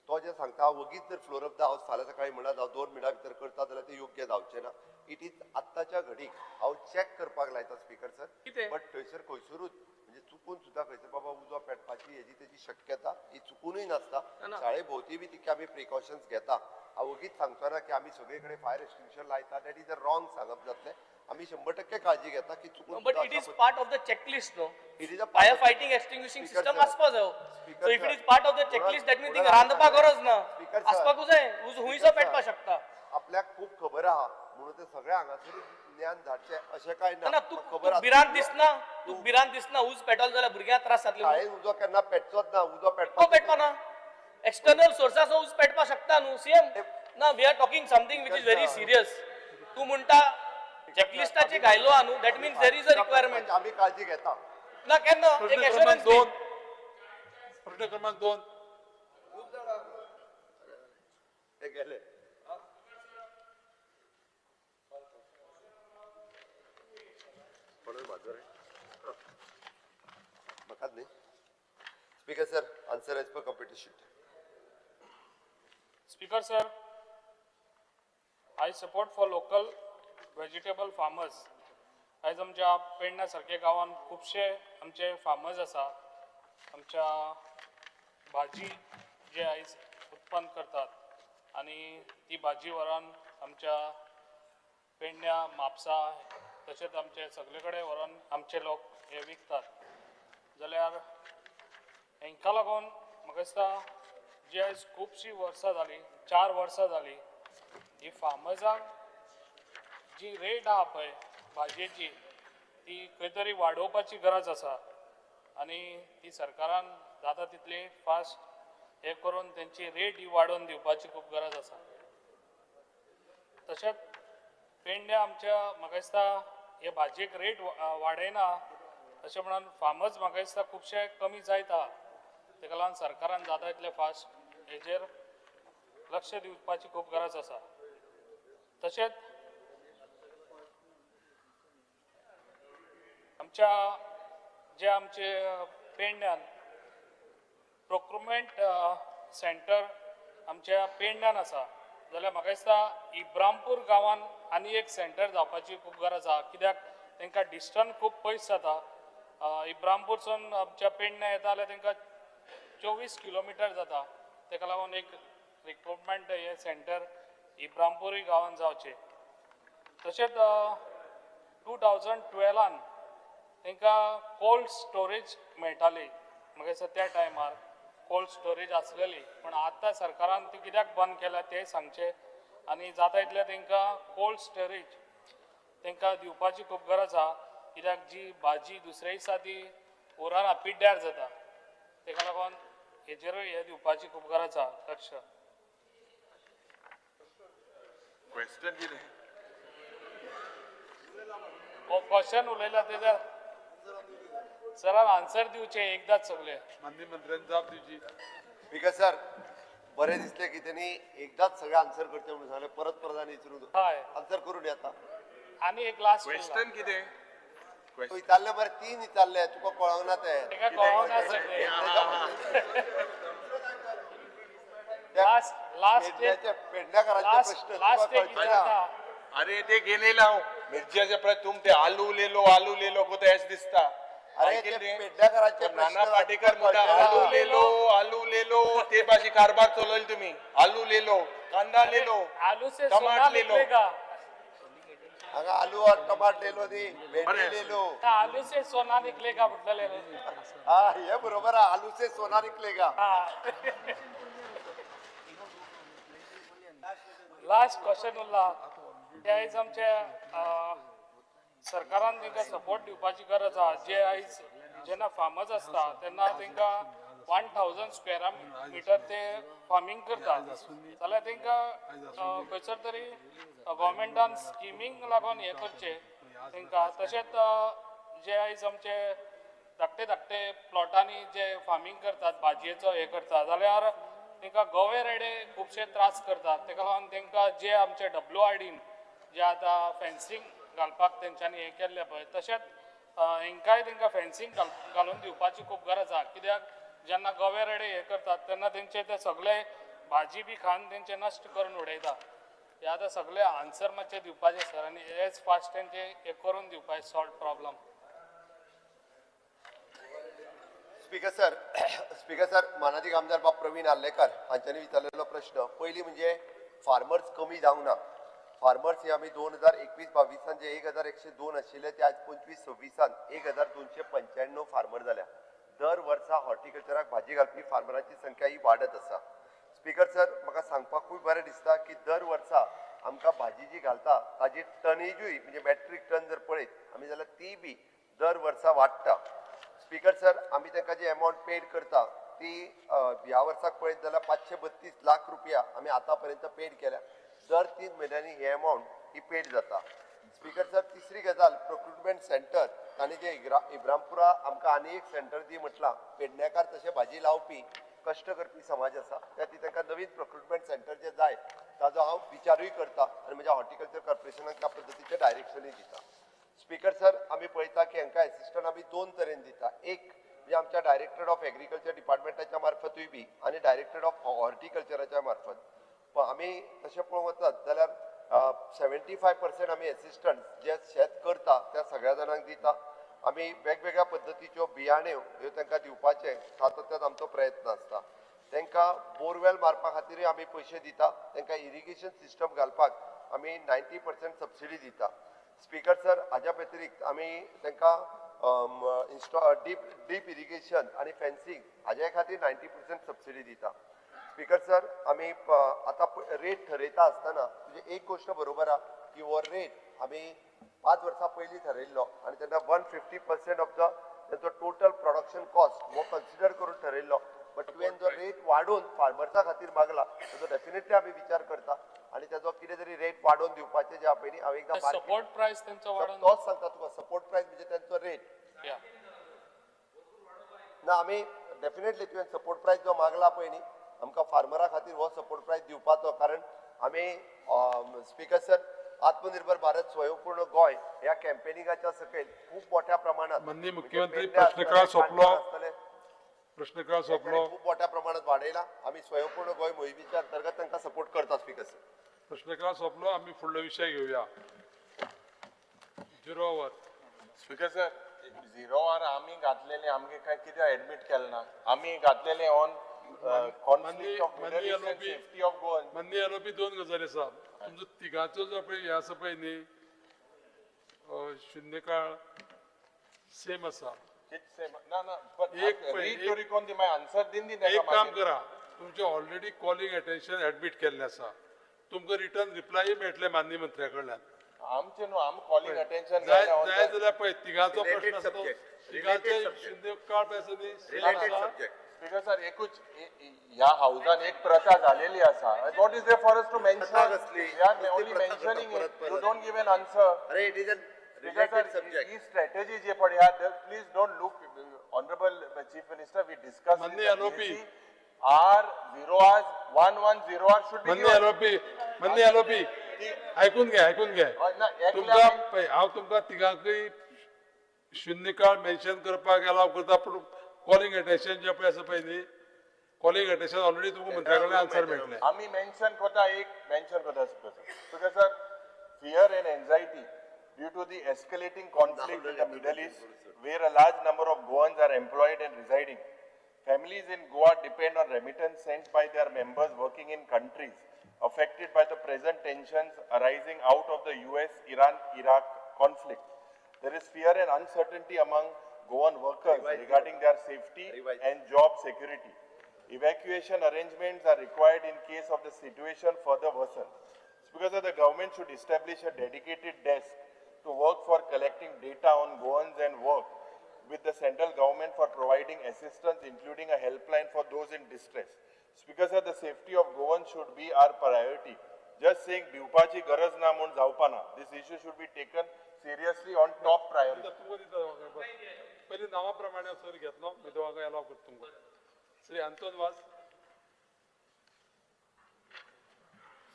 तो जे सांगता वगीच जर फ्लोर ऑफ the house फाल्यां सकाळी म्हणत हांव 2 मिनटां भितर करता जाल्यार तें योग्य जावचें ना. It is आत्ताच्या घडीक हांव चॅक करपाक लायता स्पीकर सर, बट थंयसर खंयसरूच म्हणजे चुकून सुद्दां खंयसर बाबा उजो पेटपाची हेजी तेजी शक्यता ही चुकूनय नासता. शाळे भोंवती बी तितके आमी प्रिकॉशन्स घेता. हांव वगीच सांगचो ना की आमी सगळे कडेन फायर एक्सटिंग्विशर लायता, that is a wrong सांगप जातलें. आमी 100% काळजी घेता की चुकून. But it is part of the checklist न्हू, it is a fire fighting extinguishing system आसपा जाय. So if it is part of the checklist that mean थिंगा रांदपा गरज ना, आसपाकूच जाय, उजो हुंयसो पेटपा शकता. आपल्याक खूब खबर आहा म्हणून ते सगळे हांगासरूच ज्ञान धाडचें अशें कांय ना. तूं भिरांत दिसना, तूं भिरांत दिसना उज पेटलो जाल्यार भुरग्यांक त्रास जातले. शाळेन उजो केन्ना पेटचोच ना, उजो पेटपा पेटपा ना, एक्सटर्नल सोर्साचो उज पेटपा शकता न्हू. सीएम ना, we are talking something which is very serious. तूं म्हणटा चेकलिस्टाचे घायलो आहा न्हू, that means there is a requirement. आमी काळजी घेता ना केन्ना एक एश्योरन्स. प्रश्न क्रमांक 2 गेले. म्हाकाच न्ही speaker sir, answer as per competition. Speaker sir, I support for local vegetable farmers. आयज आमच्या पेडण्या सारक्या गांवांत खुबशे आमचे फार्मर्स आसा, आमच्या भाजी जे आयज उत्पन्न करतात आनी ती भाजी व्हरोन आमच्या पेडण्या, म्हापसा तशेंच आमचे सगळे कडेन व्हरोन आमचे लोक हे विकतात. जाल्यार हांकां लागून म्हाका दिसता जी आयज खुबशीं वर्सां जालीं, 4 वर्सां जालीं, ही फार्मर्सांक जी रेट आहा पळय भाजयेची ती खंय तरी वाडोवपाची गरज आसा आनी ती सरकारान जाता तितली फास्ट हे करून तेंची रेट ही वाडोवन दिवपाची खूब गरज आसा. तशेंच पेडण्या आमच्या म्हाका दिसता हे भाजयेक रेट वाडयना अशें म्हणून फार्मर्स म्हाका दिसता खुबशे कमी जायत आहा. तेका लागून सरकारान जाता तितले फास्ट हेजेर लक्ष दिवपाची खूब गरज आसा. तशेंच आमच्या जे आमचे पेडण्यान प्रोक्युरमेंट सेंटर आमच्या पेडण्यान आसा, जाल्यार म्हाका दिसता इब्रामपूर गांवान आनी एक सेंटर जावपाची खूब गरज आसा, कित्याक तांकां डिस्टन्स खूब पयस जाता. इब्रामपूरसून आमच्या पेडण्या येता जाल्यार तांकां 24 किलोमिटर जाता. ताका लागून एक रिक्रुटमेंट हे सेंटर इब्रामपूरूय गांवान जावचें. तशेंच 2012 तांकां कोल्ड स्टोरेज मेळटाली, म्हाका दिसता त्या टायमार कोल्ड स्टोरेज आसलेली, पूण आतां सरकारान ती कित्याक बंद केल्या तें सांगचें आनी जाता तितलें तांकां कोल्ड स्टोरेज तांकां दिवपाची खूब गरज आहा, कित्याक जी भाजी दुसऱ्या दिसा ती उरना, पिड्ड्यार जाता. ताका लागून हेजेरूय हें दिवपाची खूब गरज आहा लक्ष. क्वेश्चन कितें? क्वेश्चन उलयला तेज्या सर. सरान आन्सर दिवचे एकदाच सगळे. माननीय मंत्र्यांनी जाप दिवची. स्पीकर सर, बरें दिसलें की त्यांनी एकदाच सगळे आन्सर करचे म्हणून सांगलें, परत परत आनी विचारून हय. आन्सर करून येता. आनी एक लास्ट क्वेश्चन कितें? विचारले बरें, 3 विचारले, तुका कळोंक ना ते. तेका कळोंक ना सगळे. लास्ट लास्ट पेडण्याकारांचे प्रश्न लास्ट एक विचारता. अरे ते गेले हांव मिरच्याचे प्रश्न तुम ते आलू लेलो आलू लेलो कोते एश दिसता. अरे ते पेडण्याकारांचे प्रश्न नाना पाटेकर म्हणटा आलू लेलो आलू लेलो, ते भाशी कारभार चलयलो तुमी. आलू लेलो, कांदा लेलो, आलू से टमाट लेलो. हांगा आलू और टमाट लेलो न्ही, भेंडी लेलो. आलू से सोना निकलेगा म्हटलें. हा हे बरोबर, आलू से सोना निकलेगा. लास्ट क्वेश्चन उरला ते आयज आमच्या सरकारान तांकां सपोर्ट दिवपाची गरज आसा. जे आयज जेन्ना फार्मर्स आसता तेन्ना तांकां 1000 स्क्वेअर मिटर ते फार्मींग करतात जाल्यार तांकां खंयसर तरी गव्हर्मेंटान स्किमींक लागून हें करचें तांकां. तशेंच जे आयज आमचे धाकटे धाकटे प्लॉटांनी जे फार्मींग करतात भाजयेचो हें करता जाल्यार तांकां गवे रेडे खुबशे त्रास करतात. ताका लागून तांकां जे आमचे WRDन जे आतां फेन्सींग घालपाक तेंच्यांनी हें केल्लें पळय, तशेंच हेंकांय तांकां फेन्सींग घालून दिवपाची खूब गरज आसा. कित्याक जेन्ना गवे रेडे हे करतात तेन्ना तेंचे ते सगळे भाजी बी खावन तेंचे नश्ट करून उडयता. हे आतां सगळे आन्सर मातशे दिवपाचे सर, आनी एज फास्ट तेंचे हे करून दिवपाचे solve problem. Speaker sir, speaker sir, मानादीक आमदार बाब प्रवीण आर्लेकर हांच्यांनी विचारलेलो प्रश्न पयलीं म्हणजे फार्मर्स कमी जावंक ना. फार्मर्स हे आमी 2021-22 जे 1102 आशिल्ले ते आज 25-26 1295 फार्मर जाल्या. दर वर्सा हॉर्टिकल्चराक भाजी घालपी फार्मरांची संख्या ही वाडत आसा. स्पीकर सर, म्हाका सांगपाकूय बरें दिसता की दर वर्सा आमकां भाजी जी घालता ताजी टनेजूय म्हणजे मॅट्रीक टन जर पळयत आमी जाल्यार ती बी दर वर्सा वाडटा. स्पीकर सर, आमी तांकां जी एमावंट पेड करता ती ह्या वर्साक पळयत जाल्यार 532 लाख रुपया आमी आतां पर्यंत पेड केल्या. दर 3 म्हयन्यांनी ही एमावंट ही पेड जाता. स्पीकर सर, तिसरी गजाल प्रोक्युरमेंट सेंटर तांणी जे इब्रामपुरा आमकां आनी एक सेंटर दी म्हटलां. पेडण्याकार तशें भाजी लावपी कश्ट करपी समाज आसा, त्या खातीर तांकां नवीन प्रोक्युरमेंट सेंटर जे जाय ताजो हांव विचारूय करता आनी म्हज्या हॉर्टिकल्चर कॉर्पोरेशनाक त्या पद्दतीचें डायरेक्शनूय दिता. स्पीकर सर, आमी पळयता की हांकां एसिस्टंट आमी 2 तरेन दिता. एक म्हणजे आमच्या डायरेक्टर ऑफ एग्रीकल्चर डिपार्टमेंटाच्या मार्फतूय बी आनी डायरेक्टर ऑफ हॉर्टिकल्चराच्या मार्फत. पण आमी तशें पळोवंक वचत जाल्यार 75% आमी एसिस्टंट जे शेत करता त्या सगळ्या जाणांक दिता. आमी वेगवेगळ्या पद्दतीच्यो बियाण्यो ह्यो तांकां दिवपाचें सातत्यान आमचो प्रयत्न आसता. तांकां बोरवेल मारपा खातीरूय आमी पयशे दिता. तांकां इरिगेशन सिस्टम घालपाक आमी 90% सबसिडी दिता. स्पीकर सर, हाज्या व्यतिरिक्त आमी तांकां डीप इरिगेशन आनी फेन्सींग हाज्या खातीर 90% सबसिडी दिता. स्पीकर सर, आमी आतां रेट ठरयता आसतना म्हणजे एक गोश्ट बरोबर आहा की हो रेट आमी 5 वर्सां पयलीं ठरयल्लो आनी तेन्ना 150% ऑफ the तेंचो टोटल प्रोडक्शन कॉस्ट हो कन्सिडर करून ठरयल्लो. बट तुवें जो रेट वाडोवन फार्मर्सा खातीर मागला ताजो डेफिनेटली आमी विचार करता आनी ताजो कितें तरी रेट वाडोवन दिवपाचें जें आहा पळय न्ही, हांव एकदां सपोर्ट प्रायस तेंचो वाडोवन तोच सांगता तुका. सपोर्ट प्रायस म्हणजे तेंचो रेट ना, आमी डेफिनेटली तुवें सपोर्ट प्रायस जो मागला पळय न्ही आमकां फार्मरा खातीर हो सपोर्ट प्रायस दिवपाचो. कारण आमी स्पीकर सर, आत्मनिर्भर भारत स्वयंपूर्ण गोंय ह्या कॅम्पेनिंगाच्या सकयल खूब मोठ्या प्रमाणात माननीय मुख्यमंत्री प्रश्नकाळ सोंपलो. प्रश्नकाळ सोंपलो. खूब मोठ्या प्रमाणात वाडयला. आमी स्वयंपूर्ण गोंय मोहिमेच्या अंतर्गत तांकां सपोर्ट करता. स्पीकर सर, प्रश्नकाळ सोंपलो. आमी फुडलो विशय घेवया. Zero hour. Speaker sir, zero hour आमी घातलेले आमगे काय कितें एडमीट केलें ना. आमी घातलेले on conflict of Middle East and safety of Goa. माननीय आरोपी, 2 गजाली आसा. तुमचो तिगांचो जो पळय हें आसा पळय न्ही शुन्यकाळ सेम आसा. ना ना, आन्सर दिन. एक काम करा, तुमचें ऑलरेडी कॉलिंग अटेन्शन एडमीट केल्लें आसा. तुमकां रिटर्न रिप्लाय मेळटलें माननीय मंत्र्या कडल्यान. आमचे न्हू, आम कॉलिंग अटेन्शन जाय जाल्यार पळय तिगांचो प्रश्न आसा, तिगांचे शुन्यकाळ पळय आसा न्ही सेम आसा. स्पीकर सर, एकूच ह्या हावजान एक प्रथा झालेली आसा. What is there for us to mention? We are only mentioning it, you don't give an answer. अरे it is an related subject. He strategy जी पळय, please don't look Honorable Chief Minister, we discussed Manya LOP. R 0 hours 110 hours should be Manya LOP, Manya LOP. ऐकून घ्या, ऐकून घ्या. तुमकां हांव तुमकां तिगांकय शून्य काळ मेन्शन करपाक अलाव करता, पूण कॉलिंग अटेन्शन जे पळय आसा पळय न्ही, कॉलिंग अटेन्शन ऑलरेडी तुमकां मंत्र्या कडल्यान आन्सर मेळटलें. आमी मेन्शन करता, एक मेन्शन करता speaker sir, fear and anxiety due to the escalating conflict in the Middle East, where a large number of Goans are employed and residing. Families in Goa depend on remittance sent by their members working in countries affected by the present tensions arising out of the US-Iran-Iraq conflict. There is fear and uncertainty among Goan workers regarding their safety and job security. Evacuation arrangements are required in case of the situation further worsens. Because the government should establish a dedicated desk to work for collecting data on Goans and work with the central government for providing assistance, including a helpline for those in distress. Speaker sir, the safety of Goans should be our priority. Just saying भिवपाची गरज ना म्हूण जावपा ना. This issue should be taken seriously on top priority. पयलीं नांवा प्रमाणे sir घेतलो, दोगांक अलाव करता तुमकां. Shri Anton Vaz.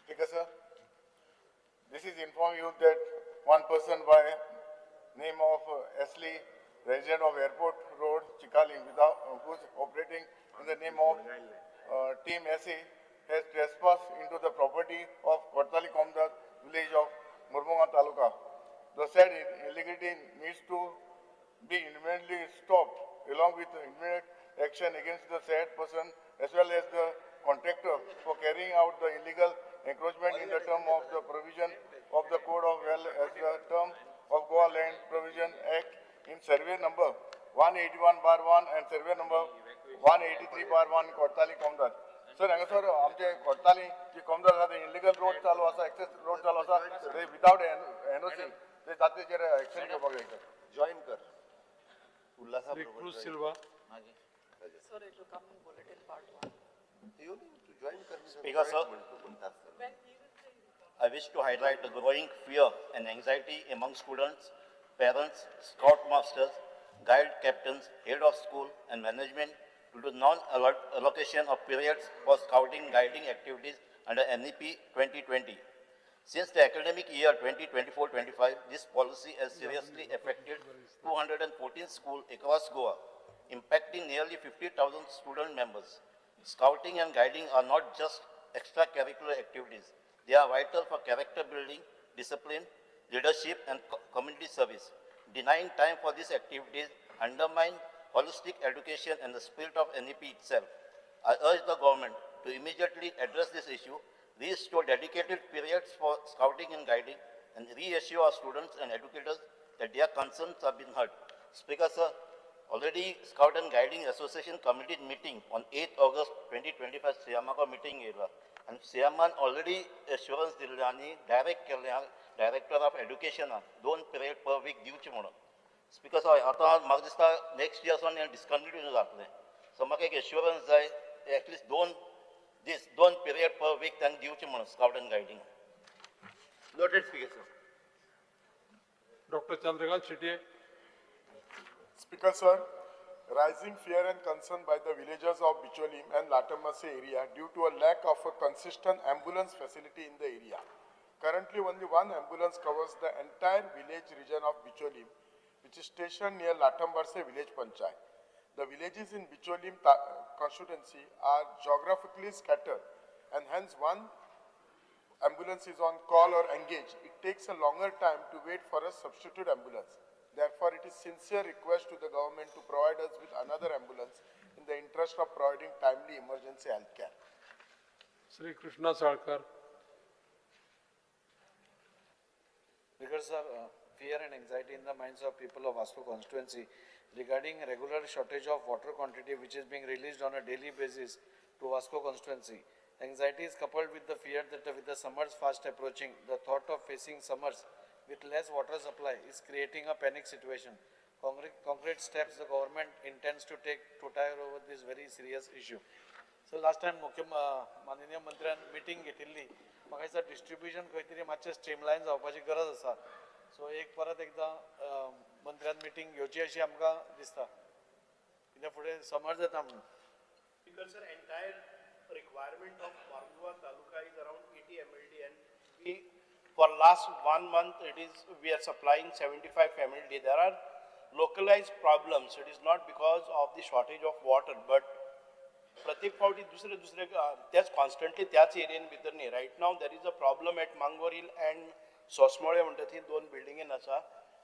Speaker sir, this is inform you that one person by name of Ashley, resident of Airport Road, Chicalim, without who's operating in the name of Team SA, has trespassed into the property of Cortalim Komdar village of Mormugao Taluka. The said illegality needs to be immediately stopped, along with immediate action against the said person as well as the contractor for carrying out the illegal encroachment in the term of the provision of the Code of well as the term of Goa Land Provision Act in survey number 181/1 and survey number 183/1 Cortalim Komdar. Sir, हांगासर आमचे कोर्ताली जी कोमदार आसा ते illegal road चालू आसा, access road चालू आसा, ते विदाउट एनओसी ते ताचेर एक्शन घेवपाक जाय सर. जॉईन कर Ullasa Cruz Silva. Sir, it will come in bulletin part 1. You need to join kar. Speaker sir, I wish to highlight the growing fear and anxiety among students, parents, scout masters, guide captains, head of school and management due to non-allocation of periods for scouting guiding activities under NEP 2020. Since the academic year 2024-25, this policy has seriously affected 214 schools across Goa, impacting nearly 50,000 student members. Scouting and guiding are not just extracurricular activities. They are vital for character building, discipline, leadership, and community service. Denying time for these activities undermine holistic education and the spirit of NEP itself. I urge the government to immediately address this issue, restore dedicated periods for scouting and guiding, and reassure our students and educators that their concerns have been heard. Speaker sir, already Scout and Guiding Association committee meeting on 8th August 2025 सियामाको meeting येयला आनी सियामान already assurance दिल्ले आनी direct केल्ले director of एड्युकेशनाक 2 period per week दिवचे म्हणून. Speaker sir, आतां म्हाका दिसता नेक्स्ट इयर सावन हें डिस्कंटिन्यू जातलें. सो म्हाका एक एश्युरन्स जाय एटलिस्ट 2 दीस 2 पिरियड पर वीक तांकां दिवचे म्हणून scout and guiding. Noted speaker sir. Doctor Chandrakant Shetye. Speaker sir, rising fear and concern by the villagers of Bicholim and Latamase area due to a lack of a consistent ambulance facility in the area. Currently, only one ambulance covers the entire village region of Bicholim, which is stationed near Latambarse village panchayat. The villages in Bicholim constituency are geographically scattered, and hence one ambulance is on call or engaged. It takes a longer time to wait for a substitute ambulance. Therefore, it is sincere request to the government to provide us with another ambulance in the interest of providing timely emergency health care. Shri Krishna Salkar. Because sir, fear and anxiety in the minds of people of Vasco constituency regarding regular shortage of water quantity which is being released on a daily basis to Vasco constituency. Anxiety is coupled with the fear that with the summers fast approaching, the thought of facing summers with less water supply is creating a panic situation. Concrete steps the government intends to take to tide over this very serious issue. So last time मुख्य माननीय मंत्र्यान meeting घेतिल्ली, म्हाका दिसता distribution खंय तरी मातशें स्ट्रीमलायन जावपाची गरज आसा. सो एक परत एकदां मंत्र्यान मिटींग घेवची अशी आमकां दिसता, कित्याक कित्याक फुडें समर जाता म्हणून. Speaker sir, entire requirement of Margao taluka is around 80 MLD and we for last 1 month it is we are supplying 75 MLD. There are localized problems. It is not because of the shortage of water, but प्रत्येक फावटी दुसरे दुसरे त्याच constantly त्याच एरियेन भितर न्ही. Right now there is a problem at Mangor hill and Sosmole म्हणटा ती दोन बिल्डिंगेन आसा.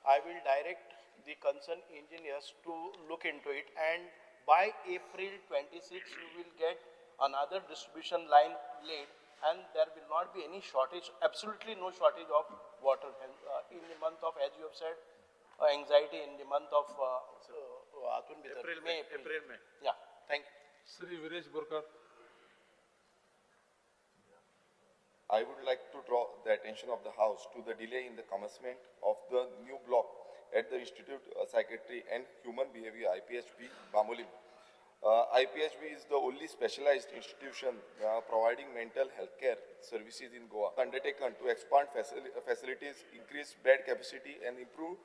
I will direct the concern engineers to look into it and by April 26 you will get another distribution line laid and there will not be any shortage, absolutely no shortage of water in the month of, as you have said, anxiety in the month of April, May. April, May. Yeah, thank you. Shri Viresh Borkar. I would like to draw the attention of the House to the delay in the commencement of the new block at the Institute of Psychiatry and Human Behavior, IPHB, Bambolim. IPHB is the only specialized institution providing mental health care services in Goa, undertaken to expand facilities, increase bed capacity, and improve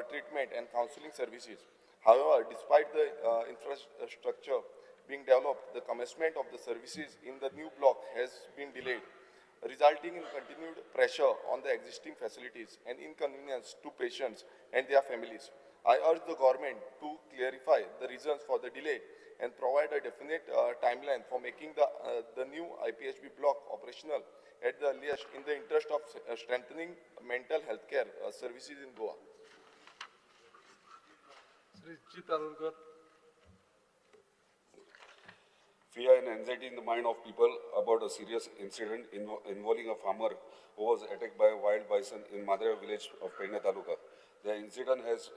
treatment and counseling services. However, despite the infrastructure being developed, the commencement of the services in the new block has been delayed, resulting in continued pressure on the existing facilities and inconvenience to patients and their families. I urge the government to clarify the reasons for the delay and provide a definite timeline for making the new IPHB block operational at the earliest in the interest of strengthening mental health care services in Goa. Shri Jeet Arolkar. Fear and anxiety in the mind of people about a serious incident involving a farmer who was attacked by a wild bison in Madra village of Pedne Taluka. The incident has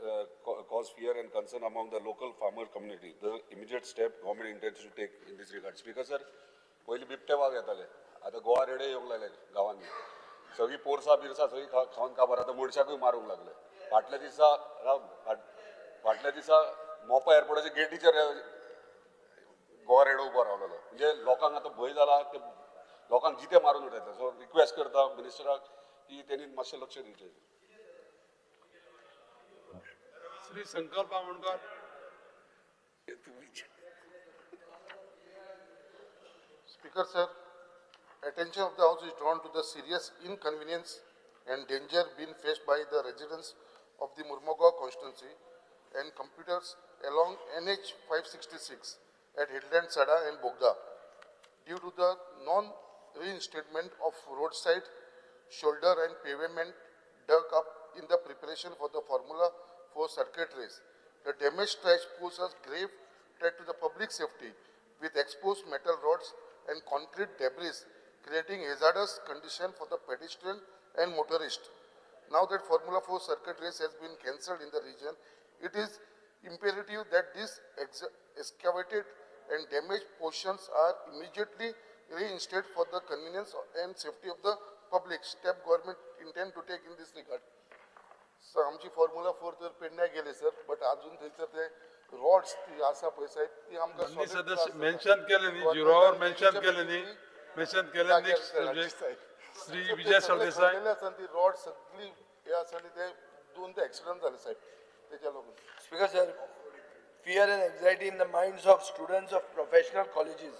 caused fear and concern among the local farmer community. The immediate step government intends to take in this regard. Speaker sir, पयलीं बिबटे वाग येताले, आतां गोवा रेडे येवंक लागले गांवांनी. सगळीं पोरसां बिरसां सगळीं खावन काबार, आतां मनशाकूय मारूंक लागले. फाटल्या दिसा मोपा एअरपोर्टाच्या गेटीचेर गोवा रेडो उबो रावलेलो. म्हणजे लोकांक आतां भंय जाला, ते लोकांक जिते मारून उडयता. सो रिक्वेस्ट करता मिनिस्टराक की तेणी मातशें लक्ष दिवचें. Shri Sankalp Amonkar. Speaker sir, attention of the House is drawn to the serious inconvenience and danger being faced by the residents of the Murmugao constituency and computers along NH 566 at Headland Sada and Bogda due to the non-reinstatement of roadside shoulder and pavement dug up in the preparation for the Formula 4 circuit race. The damaged stretch poses grave threat to the public safety with exposed metal rods and concrete debris, creating hazardous condition for the pedestrian and motorist. Now that Formula 4 circuit race has been cancelled in the region, it is imperative that these excavated and damaged portions are immediately reinstated for the convenience and safety of the public. Step government intend to take in this regard. Sir, आमची formula 4 तर पेडण्या गेले sir, but अजून थंयसर ते Rhodes ती आसा पळय साहेब, ती आमकां सदस्य मेन्शन केले न्ही, झिरोवर मेन्शन केले न्ही, मेन्शन केले. नेक्स्ट श्री विजय सरदेसाय. आसा ती रॉड सगळी हे आसा आनी ते दोन ते एक्सिडंट जाले साहेब तेच्या लागून. Speaker sir, fear and anxiety in the minds of students of professional colleges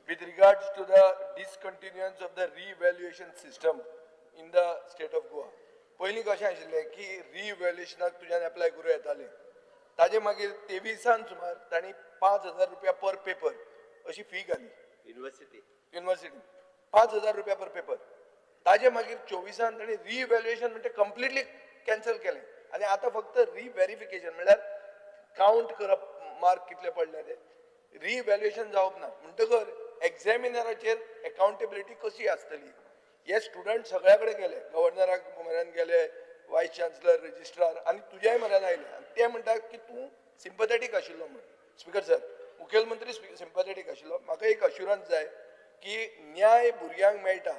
with regards to the discontinuance of the re-evaluation system in the state of Goa. पयलीं कशें आशिल्लें की रिइव्हॅल्युएशनाक तुज्यान एप्लाय करूं येतालें, ताजे मागीर 23 सुमार तांणी 5,000 रुपया पर पेपर अशी फी घाली युनिवर्सिटी 5,000 रुपया पर पेपर. ताजे मागीर 24 तांणी रिइव्हॅल्युएशन म्हणजे कंप्लिटली कॅन्सल केलें आनी आतां फक्त रिव्हेरिफिकेशन म्हणल्यार कावंट करप मार्क कितले पडले ते, रिइव्हॅल्युएशन जावप ना. म्हणटकर एग्जॅमिनराचेर एकाउंटेबिलिटी कशी आसतली? हे स्टुडंट सगळ्या कडेन गेले, गव्हर्नराक म्हऱ्यान गेले, वायस चान्सलर, रजिस्ट्रार आनी तुज्याय म्हऱ्यान आयले आनी ते म्हणटात की तूं सिंपथेटीक आशिल्लो म्हणून. स्पीकर सर, मुखेलमंत्री सिंपथेटीक आशिल्लो. म्हाका एक अश्युरन्स जाय की न्याय भुरग्यांक मेळटा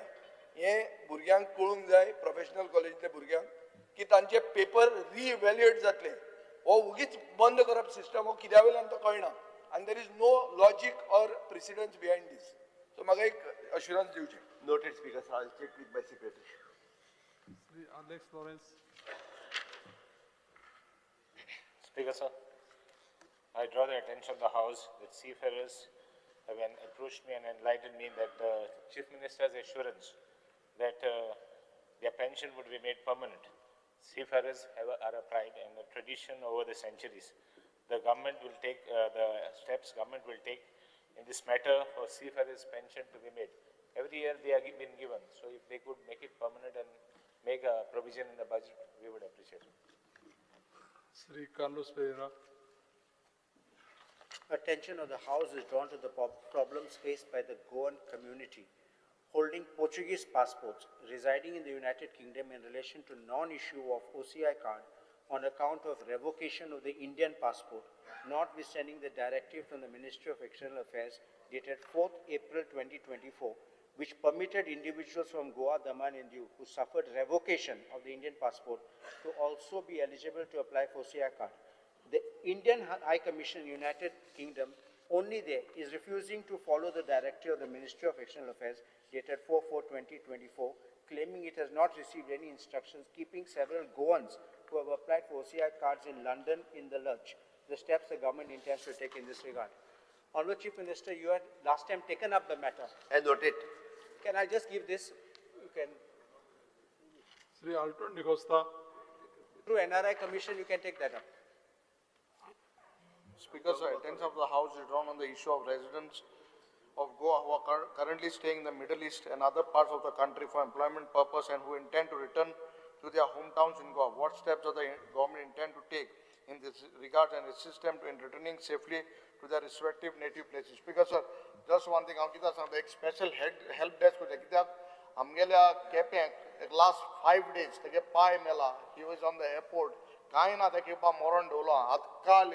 हें भुरग्यांक कळूंक जाय, प्रोफेशनल कॉलेजींतल्या भुरग्यांक, की तांचे पेपर रिइव्हॅल्युएट जातले. हो उगीच बंद करप सिस्टम हो कित्या वयल्यान तो कळना आनी there is no logic or precedence behind this. So म्हाका एक अश्युरन्स दिवचें. Noted, Speaker sir. I'll check with my secretary. Shri Alex Lawrence. Speaker sir, I draw the attention of the House that seafarers have approached me and enlightened me that the Chief Minister's assurance that their pension would be made permanent. Seafarers are a pride and a tradition over the centuries. The government will take the steps government will take in this matter for seafarers' pension to be made. Every year they are been given. So if they could make it permanent and make a provision in the budget, we would appreciate it. Sri Carlos Pereira. Attention of the House is drawn to the problems faced by the Goan community holding Portuguese passports residing in the United Kingdom in relation to non-issue of OCI card on account of revocation of the Indian passport, notwithstanding the directive from the Ministry of External Affairs dated 4th April 2024, which permitted individuals from Goa, Daman and Diu who suffered revocation of the Indian passport to also be eligible to apply for OCI card. The Indian High Commission, United Kingdom, only there is refusing to follow the directive of the Ministry of External Affairs dated 4/4/2024, claiming it has not received any instructions, keeping several Goans who have applied for OCI cards in London in the lurch. The steps the government intends to take in this regard. Honorable Chief Minister, you had last time taken up the matter. I note it. Can I just give this? You can. Sri Alton D'Costa. Through NRI Commission, you can take that up. Speaker, sir, attention of the House is drawn on the issue of residents of Goa who are currently staying in the Middle East and other parts of the country for employment purpose and who intend to return to their hometowns in Goa. What steps does the government intend to take in this regard and assist them in returning safely to their respective native places? Speaker, sir, just one thing, एक special help desk आमगेल्या Quepem last 5 days तेगे पाय मेला, he was on the airport, कांय ना तेगे मरण दवरलो. आतां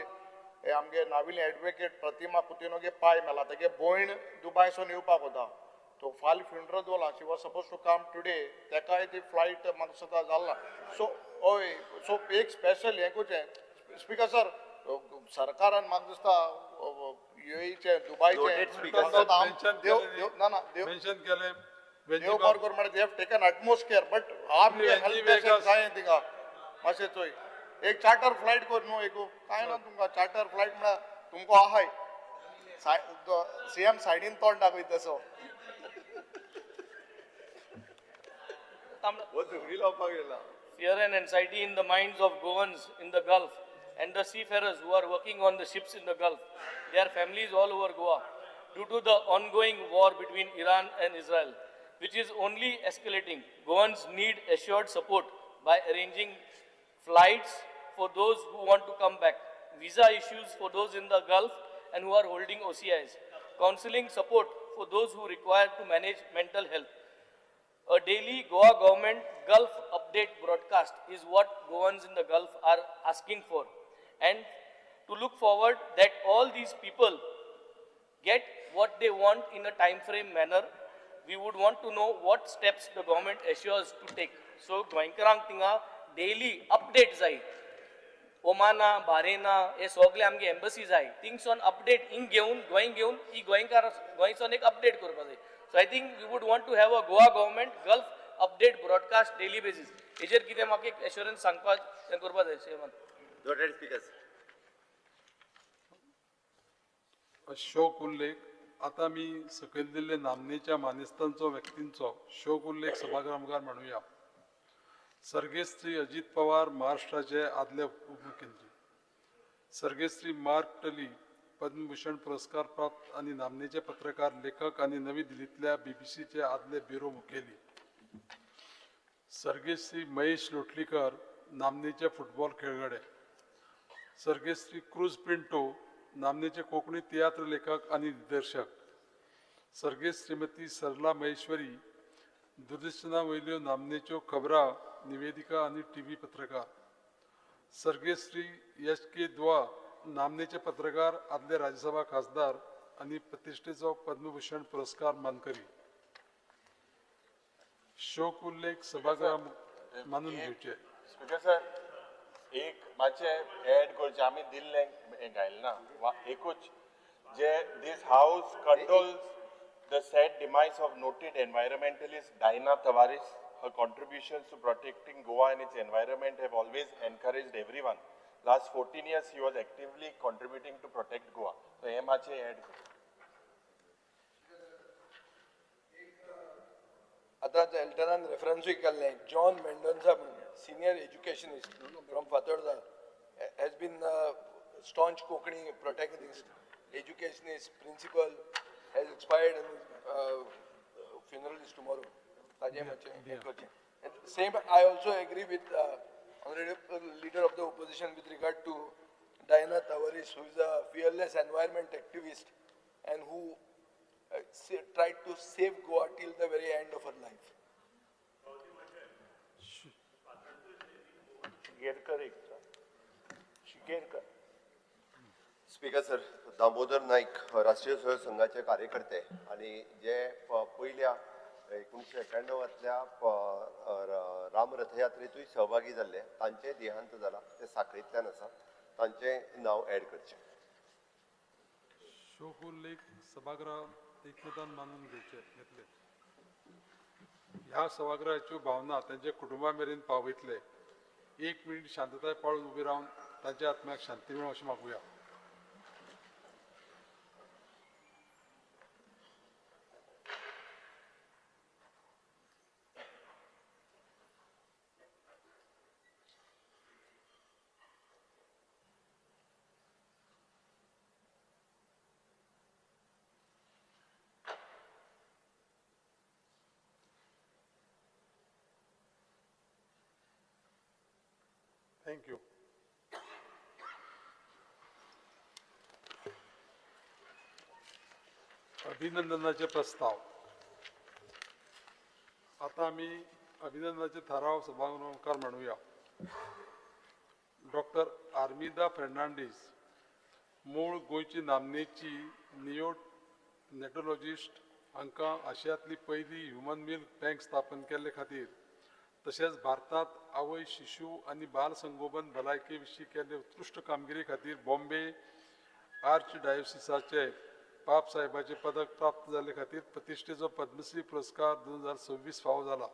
आमगे नाविले एडवोकेट प्रतिमा कुतिनोगे पाय मेला, तेगे भयण दुबायसून येवपाक वता, तो फाल्यां फ्युनरल दवरला. She was suppose to come today, तेकाय ती फ्लायट म्हाका दिसता जाला. सो हय, सो एक स्पेशल हें करचें. स्पीकर सर, सरकारान म्हाका दिसता युएईचें दुबायचें ना ना देव बरो करूं म्हळ्यार they have taken utmost care, but आमगे हेल्प डेस्क जाय थिंगा मातशें चोय. एक चार्टर फ्लायट कर न्हू एक कांय ना तुमकां चार्टर फ्लायट म्हळ्यार तुमकां आहाय सीएम सायडीन तोंड दाखयता तसो. Fear and anxiety in the minds of Goans in the Gulf and the seafarers who are working on the ships in the Gulf, their families all over Goa, due to the ongoing war between Iran and Israel, which is only escalating. Goans need assured support by arranging flights for those who want to come back, visa issues for those in the Gulf and who are holding OCIs, counseling support for those who require to manage mental health. A daily Goa government Gulf update broadcast is what Goans in the Gulf are asking for, and to look forward that all these people get what they want in a time frame manner. We would want to know what steps the government assures to take. So गोंयकारांक थिंगा daily update जाय. ओमाना, बारेना हे सगळे आमगे embassy जाय, थिंगसून update हिंग घेवन गोंय घेवन ही गोंयकार गोंयसून एक अपडेट करपाक जाय. So I think we would want to have a Goa government Gulf update broadcast daily basis. हेजेर कितें म्हाका एक एश्योरन्स सांगपाक हें करपाक जाय सीएमान. शोक उल्लेख. आतां आमी सकयल दिल्ले नामनेच्या मानेस्तांचो व्यक्तींचो शोक उल्लेख सभागृहा मुखार मांडुया. सर्गेस्त श्री अजित पवार, महाराष्ट्राचे आदले उपमुख्यमंत्री. सर्गेस्त श्री मार्क टली, पद्मभूषण पुरस्कार प्राप्त आनी नामनेचे पत्रकार, लेखक आनी नवी दिल्लींतल्या बीबीसीचे आदले ब्युरो मुखेली. सर्गेस्त श्री महेश लोटलीकर, नामनेचे फुटबॉल खेळगडे. सर्गेस्त श्री क्रूज पिंटो, नामनेचे कोंकणी तियात्र लेखक आनी दिग्दर्शक. सर्गेस्त श्रीमती सरला महेश्वरी, दूरदर्शना वयल्यो नामनेच्यो खबरां निवेदिका आनी टीव्ही पत्रकार. सर्गेस्त श्री एस के दुआ, नामनेचे पत्रकार, आदले राज्यसभा खासदार आनी प्रतिश्ठेचो पद्मभूषण पुरस्कार मानकरी. शोक उल्लेख सभागृहा मानून घेवचे. स्पीकर सर, एक मातशें एड करचें, आमी दिल्लें हें घायलें ना, एकूच जे this house condoles the sad demise of noted environmentalist Diana Tavares. Her contributions to protecting Goa and its environment have always encouraged everyone. Last 14 years he was actively contributing to protect Goa. So हें मातशें add कर. आतां एल्टनान रेफरन्सूय केल्लें, John Mendonsa म्हणून senior educationist from Fatorda has been staunch Konkani protagonist, educationist, principal, has expired and funeral is tomorrow. ताजें मातशें हें करचें. Same, I also agree with honorable leader of the opposition with regard to Diana Tavares, who is a fearless environment activist and who tried to save Goa till the very end of her life. Speaker sir, Damodar Naik राष्ट्रीय स्वयं संघाचे कार्यकर्ते आणि जे पयल्या 1991 राम रथयात्रेतूय सहभागी जाल्ले, तांचे देहांत जाला, ते साखळींतल्यान आसा, तांचें नांव एड करचें. शोकोल्लेख सभागृहात एकमतान मानून घेतले. ह्या सभागृहाच्यो भावना तांच्या कुटुंबा मेरेन पावयतले. 1 मिनिट शांतताय पाळून उबी रावन तांच्या आत्म्याक शांती मेळूं अशें मागुया. Thank you. अभिनंदनाचे प्रस्ताव. आता आमी अभिनंदनाचे थाराव सभागृहा मुखार मांडुया. डॉक्टर आर्मिदा फेर्नांडीस, मूळ गोंयची नामनेची निओनेटोलॉजिस्ट, हांकां आशियांतली पयली ह्युमन मिल्क बँक स्थापन केल्ले खातीर तशेंच भारतांत आवय शिशु आनी बाल संगोपन भलायके विशीं केल्ले उत्कृश्ट कामगिरी खातीर बॉम्बे आर्च डायोसिसाचे पाप साहेबाचें पदक प्राप्त जाल्ले खातीर प्रतिश्ठेचो पद्मश्री पुरस्कार 2026 फावो जाला.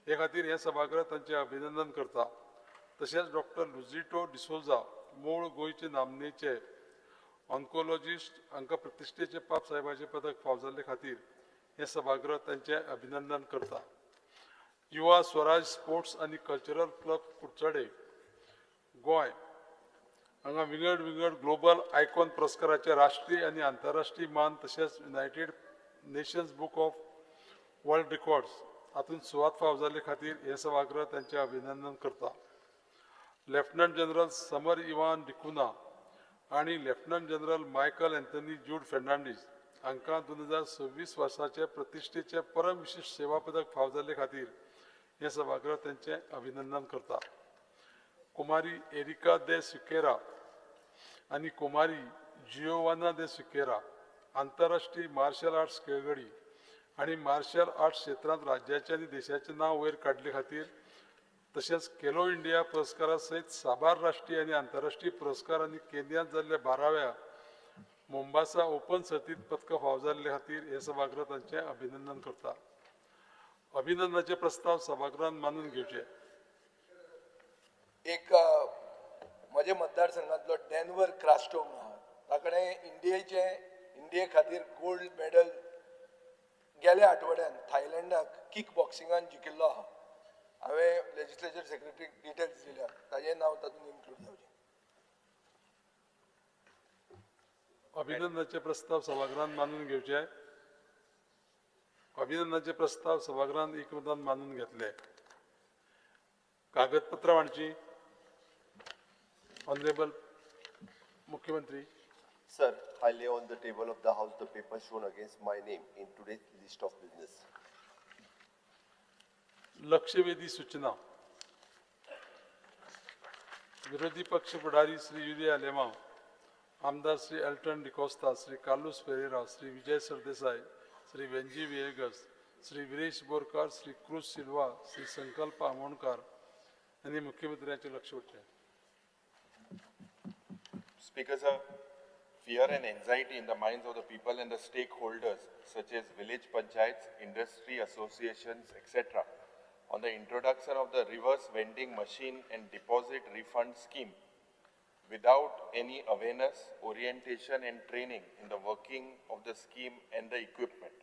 हे खातीर हें सभागृह तांचें अभिनंदन करता. तशेंच डॉक्टर लुजिटो डिसोजा, मूळ गोंयचे नामनेचे ऑन्कोलॉजिस्ट, हांकां प्रतिश्ठेचे पाप साहेबाचें पदक फावो जाल्ले खातीर हें सभागृह तांचें अभिनंदन करता. युवा स्वराज स्पोर्ट्स आनी कल्चरल क्लब कुडचडे गोंय हांगा विंगड विंगड ग्लोबल आयकॉन पुरस्काराचे राष्ट्रीय आनी आंतरराष्ट्रीय मान तशेंच United Nations book of world records हातूंत सुवात फावो जाल्ले खातीर हें सभागृह तांचें अभिनंदन करता. लेफ्टनंट जनरल समर इवान डिकुना आनी lieutenant general Michael Anthony Jude Fernandes हांकां 2026 वर्साचे प्रतिश्ठेचे परम विशिश्ट सेवा पदक फावो जाल्ले खातीर हें सभागृह तांचें अभिनंदन करता. कुमारी एरिका दे सिकेरा आनी कुमारी जियोवाना दे सिकेरा आंतरराष्ट्रीय मार्शल आर्ट्स खेळगडी आनी मार्शल आर्ट्स क्षेत्रांत राज्याचें आनी देशाचें नांव वयर काडले खातीर तशेंच खेलो इंडिया पुरस्कारा सयत साबार राष्ट्रीय आनी आंतरराष्ट्रीय पुरस्कार आनी केन्यांत जाल्ल्या 12व्या मोम्बासा ओपन सर्तींत पदकां फावो जाल्ले खातीर हें सभागृह तांचें अभिनंदन करता. अभिनंदनाचे प्रस्ताव सभागृहान मानून घेवचे. एक म्हज्या मतदारसंघांतलो डॅनवर क्रास्टो आहा, ताकडे इंडिये खातीर गोल्ड मेडल गेल्या आठवड्यान थायलंडाक किक बॉक्सिंगान जिखिल्लो आहा. हांवें लेजिस्लेचर सेक्रेटरीक डिटेल्स दिल्या, ताजें नांव तातूंत इन्क्लूड जावचें. अभिनंदनाचे प्रस्ताव सभागृहान मानून घेवचे. अभिनंदनाचे प्रस्ताव सभागृहान एकमतान मानून घेतले. कागदपत्रां मांडची. ऑनरेबल मुख्यमंत्री. Sir, I lay on the table of the house the paper shown against my name in today's list of business. लक्षवेधी सूचना. विरोधी पक्ष फुडारी श्री युरी आलेमांव, आमदार श्री एल्टन डिकोस्ता, श्री कार्लूस फेरेरा, श्री विजय सरदेसाय, श्री वेंजी विएगस, श्री विरेश बोरकार, श्री क्रूज सिल्वा, श्री संकल्प आमोणकार यांनी मुख्यमंत्र्यांचे लक्ष वेधले. Speaker sir, fear and anxiety in the minds of the people and the stakeholders such as village panchayats, industry associations, etc. on the introduction of the reverse vending machine and deposit refund scheme without any awareness, orientation and training in the working of the scheme and the equipment.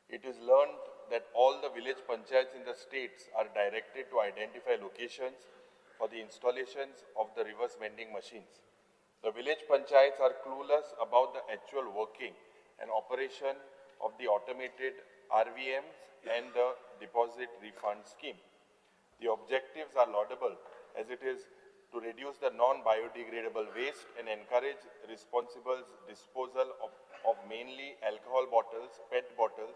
It is learned that all the village panchayats in the states are directed to identify locations for the installations of the reverse vending machines. The village panchayats are clueless about the actual working and operation of the automated RVMs and the deposit refund scheme. The objectives are laudable, as it is to reduce the non-biodegradable waste and encourage responsible disposal of mainly alcohol bottles, PET bottles,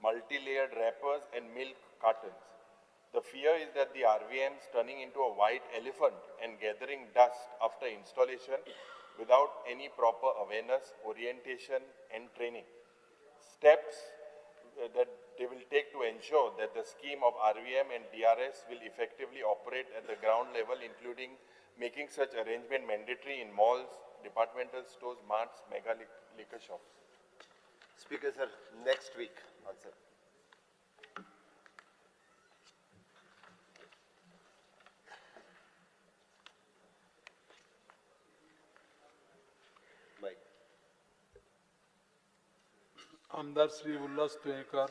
multi-layered wrappers and milk cartons. The fear is that the RVMs turning into a white elephant and gathering dust after installation without any proper awareness, orientation and training. Steps that they will take to ensure that the scheme of RVM and DRS will effectively operate at the ground level, including making such arrangement mandatory in malls, departmental stores, marts, mega liquor shops. Speaker sir, next week answer. आमदार श्री उल्हास तुयेंकार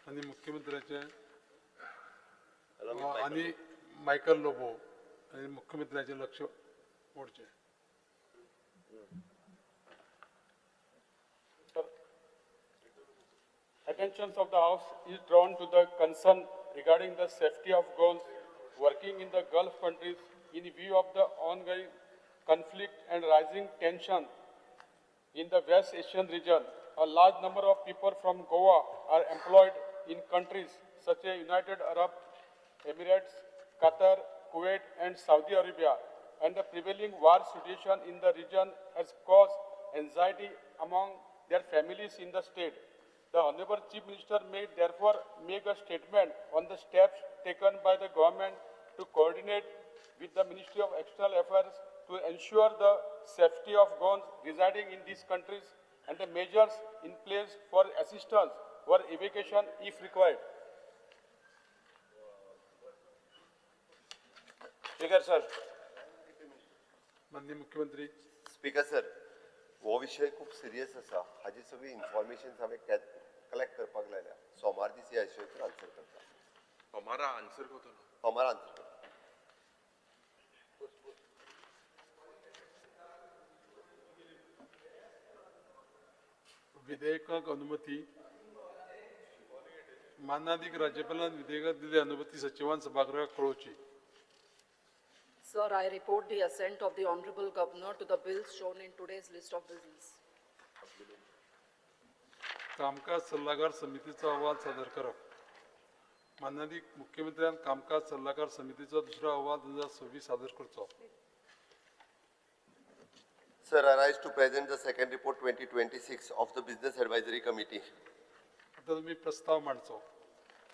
आनी मुख्यमंत्र्याचे आनी Michael Lobo आनी मुख्यमंत्र्याचे लक्ष ओडचें. Attention of the House is drawn to the concern regarding the safety of girls working in the Gulf countries in view of the ongoing conflict and rising tension in the West Asian region. A large number of people from Goa are employed in countries such as United Arab Emirates, Qatar, Kuwait and Saudi Arabia, and the prevailing war situation in the region has caused anxiety among their families in the state. The Honorable Chief Minister may therefore make a statement on the steps taken by the government to coordinate with the Ministry of External Affairs to ensure the safety of Goans residing in these countries and the measures in place for assistance for evacuation if required. Speaker sir. माननीय मुख्यमंत्री. Speaker sir, हो विशय खूब serious आसा. हाजी सगळी information हांवें collect करपाक लायल्या. सोमार दीस ह्या विशयाचेर आन्सर करता. सोमारा आन्सर करतलो. सोमार आन्सर करता. विधेयकाक अनुमती. मानादीक राज्यपालान विधेयकाक दिल्ली अनुमती सचिवान सभागृहाक कळोवची. Sir, I report the assent of the Honorable Governor to the bills shown in today's list of business. कामकाज सल्लागार समितीचो अहवाल सादर करप. मानादीक मुख्यमंत्र्यान कामकाज सल्लागार समितीचो दुसरो अहवाल 2026 सादर करचो. Sir, I rise to present the second report 2026 of the Business Advisory Committee. आता तुम्ही प्रस्ताव मांडचो.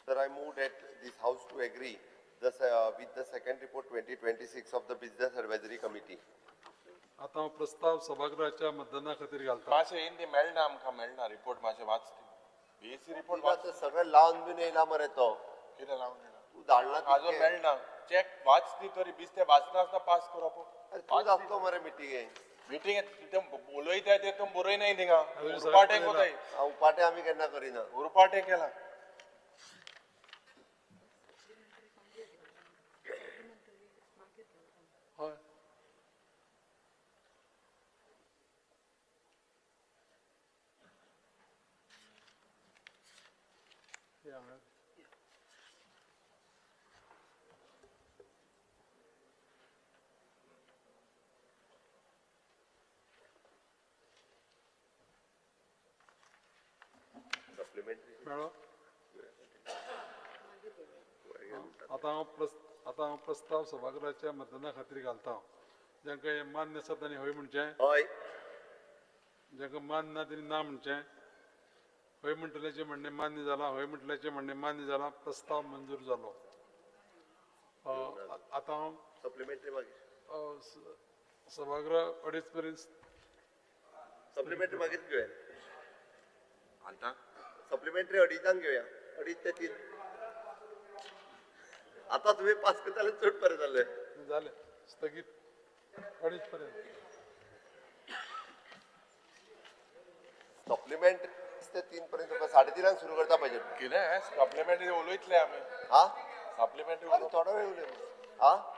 Sir, I move that this House to agree with the second report 2026 of the Business Advisory Committee. आता हांव प्रस्ताव सभागृहाच्या मतदाना खातीर घालता. मातशें हिंदी मेळना आमकां, मेळना रिपोर्ट मातशें वाच. बीएससी रिपोर्ट वाच. सगळें लावन बीन येयला मरे तो. कितें लावन येयला? तूं धाडला आजून मेळना. चॅक वाच ती तरी बेश्टें वाचनासतना पास करप. तूं आसतो मरे मिटिंगेक. मिटिंगेक ते उलयताय ते तूं बरयनाय थिंगा. उरपाटे कोताय. उरपाटे आमी केन्ना करिना. उरपाटे केला. हय. मेळ्ळो. आतां हांव प्रस्ताव सभागृहाच्या मतदाना खातीर घालता. जांकां हें मान्य आसा तांणी हय म्हणचें. हय. जांकां मान्य ना तांणी ना म्हणचें. हय म्हणटल्याचें म्हणणें मान्य जालां. हय म्हणटल्याचें म्हणणें मान्य जालां. प्रस्ताव मंजूर जालो. आतां हांव सप्लिमेंटरी मागीर सभागृह 2:30 मेरेन सप्लिमेंटरी मागीर घेवया. आतां सप्लिमेंटरी 2:30 घेवया. 2:30 ते 3. आता तुम्ही पास करताले चड बरें जालें. जालें स्थगीत. अडीच पर्यंत. सप्लिमेंट ते 3 पर्यंत 3:30 सुरू करता बजेट. कितें सप्लिमेंटरी उलयतले आमी. हा, सप्लिमेंटरी थोडो वेळ उलय. हा.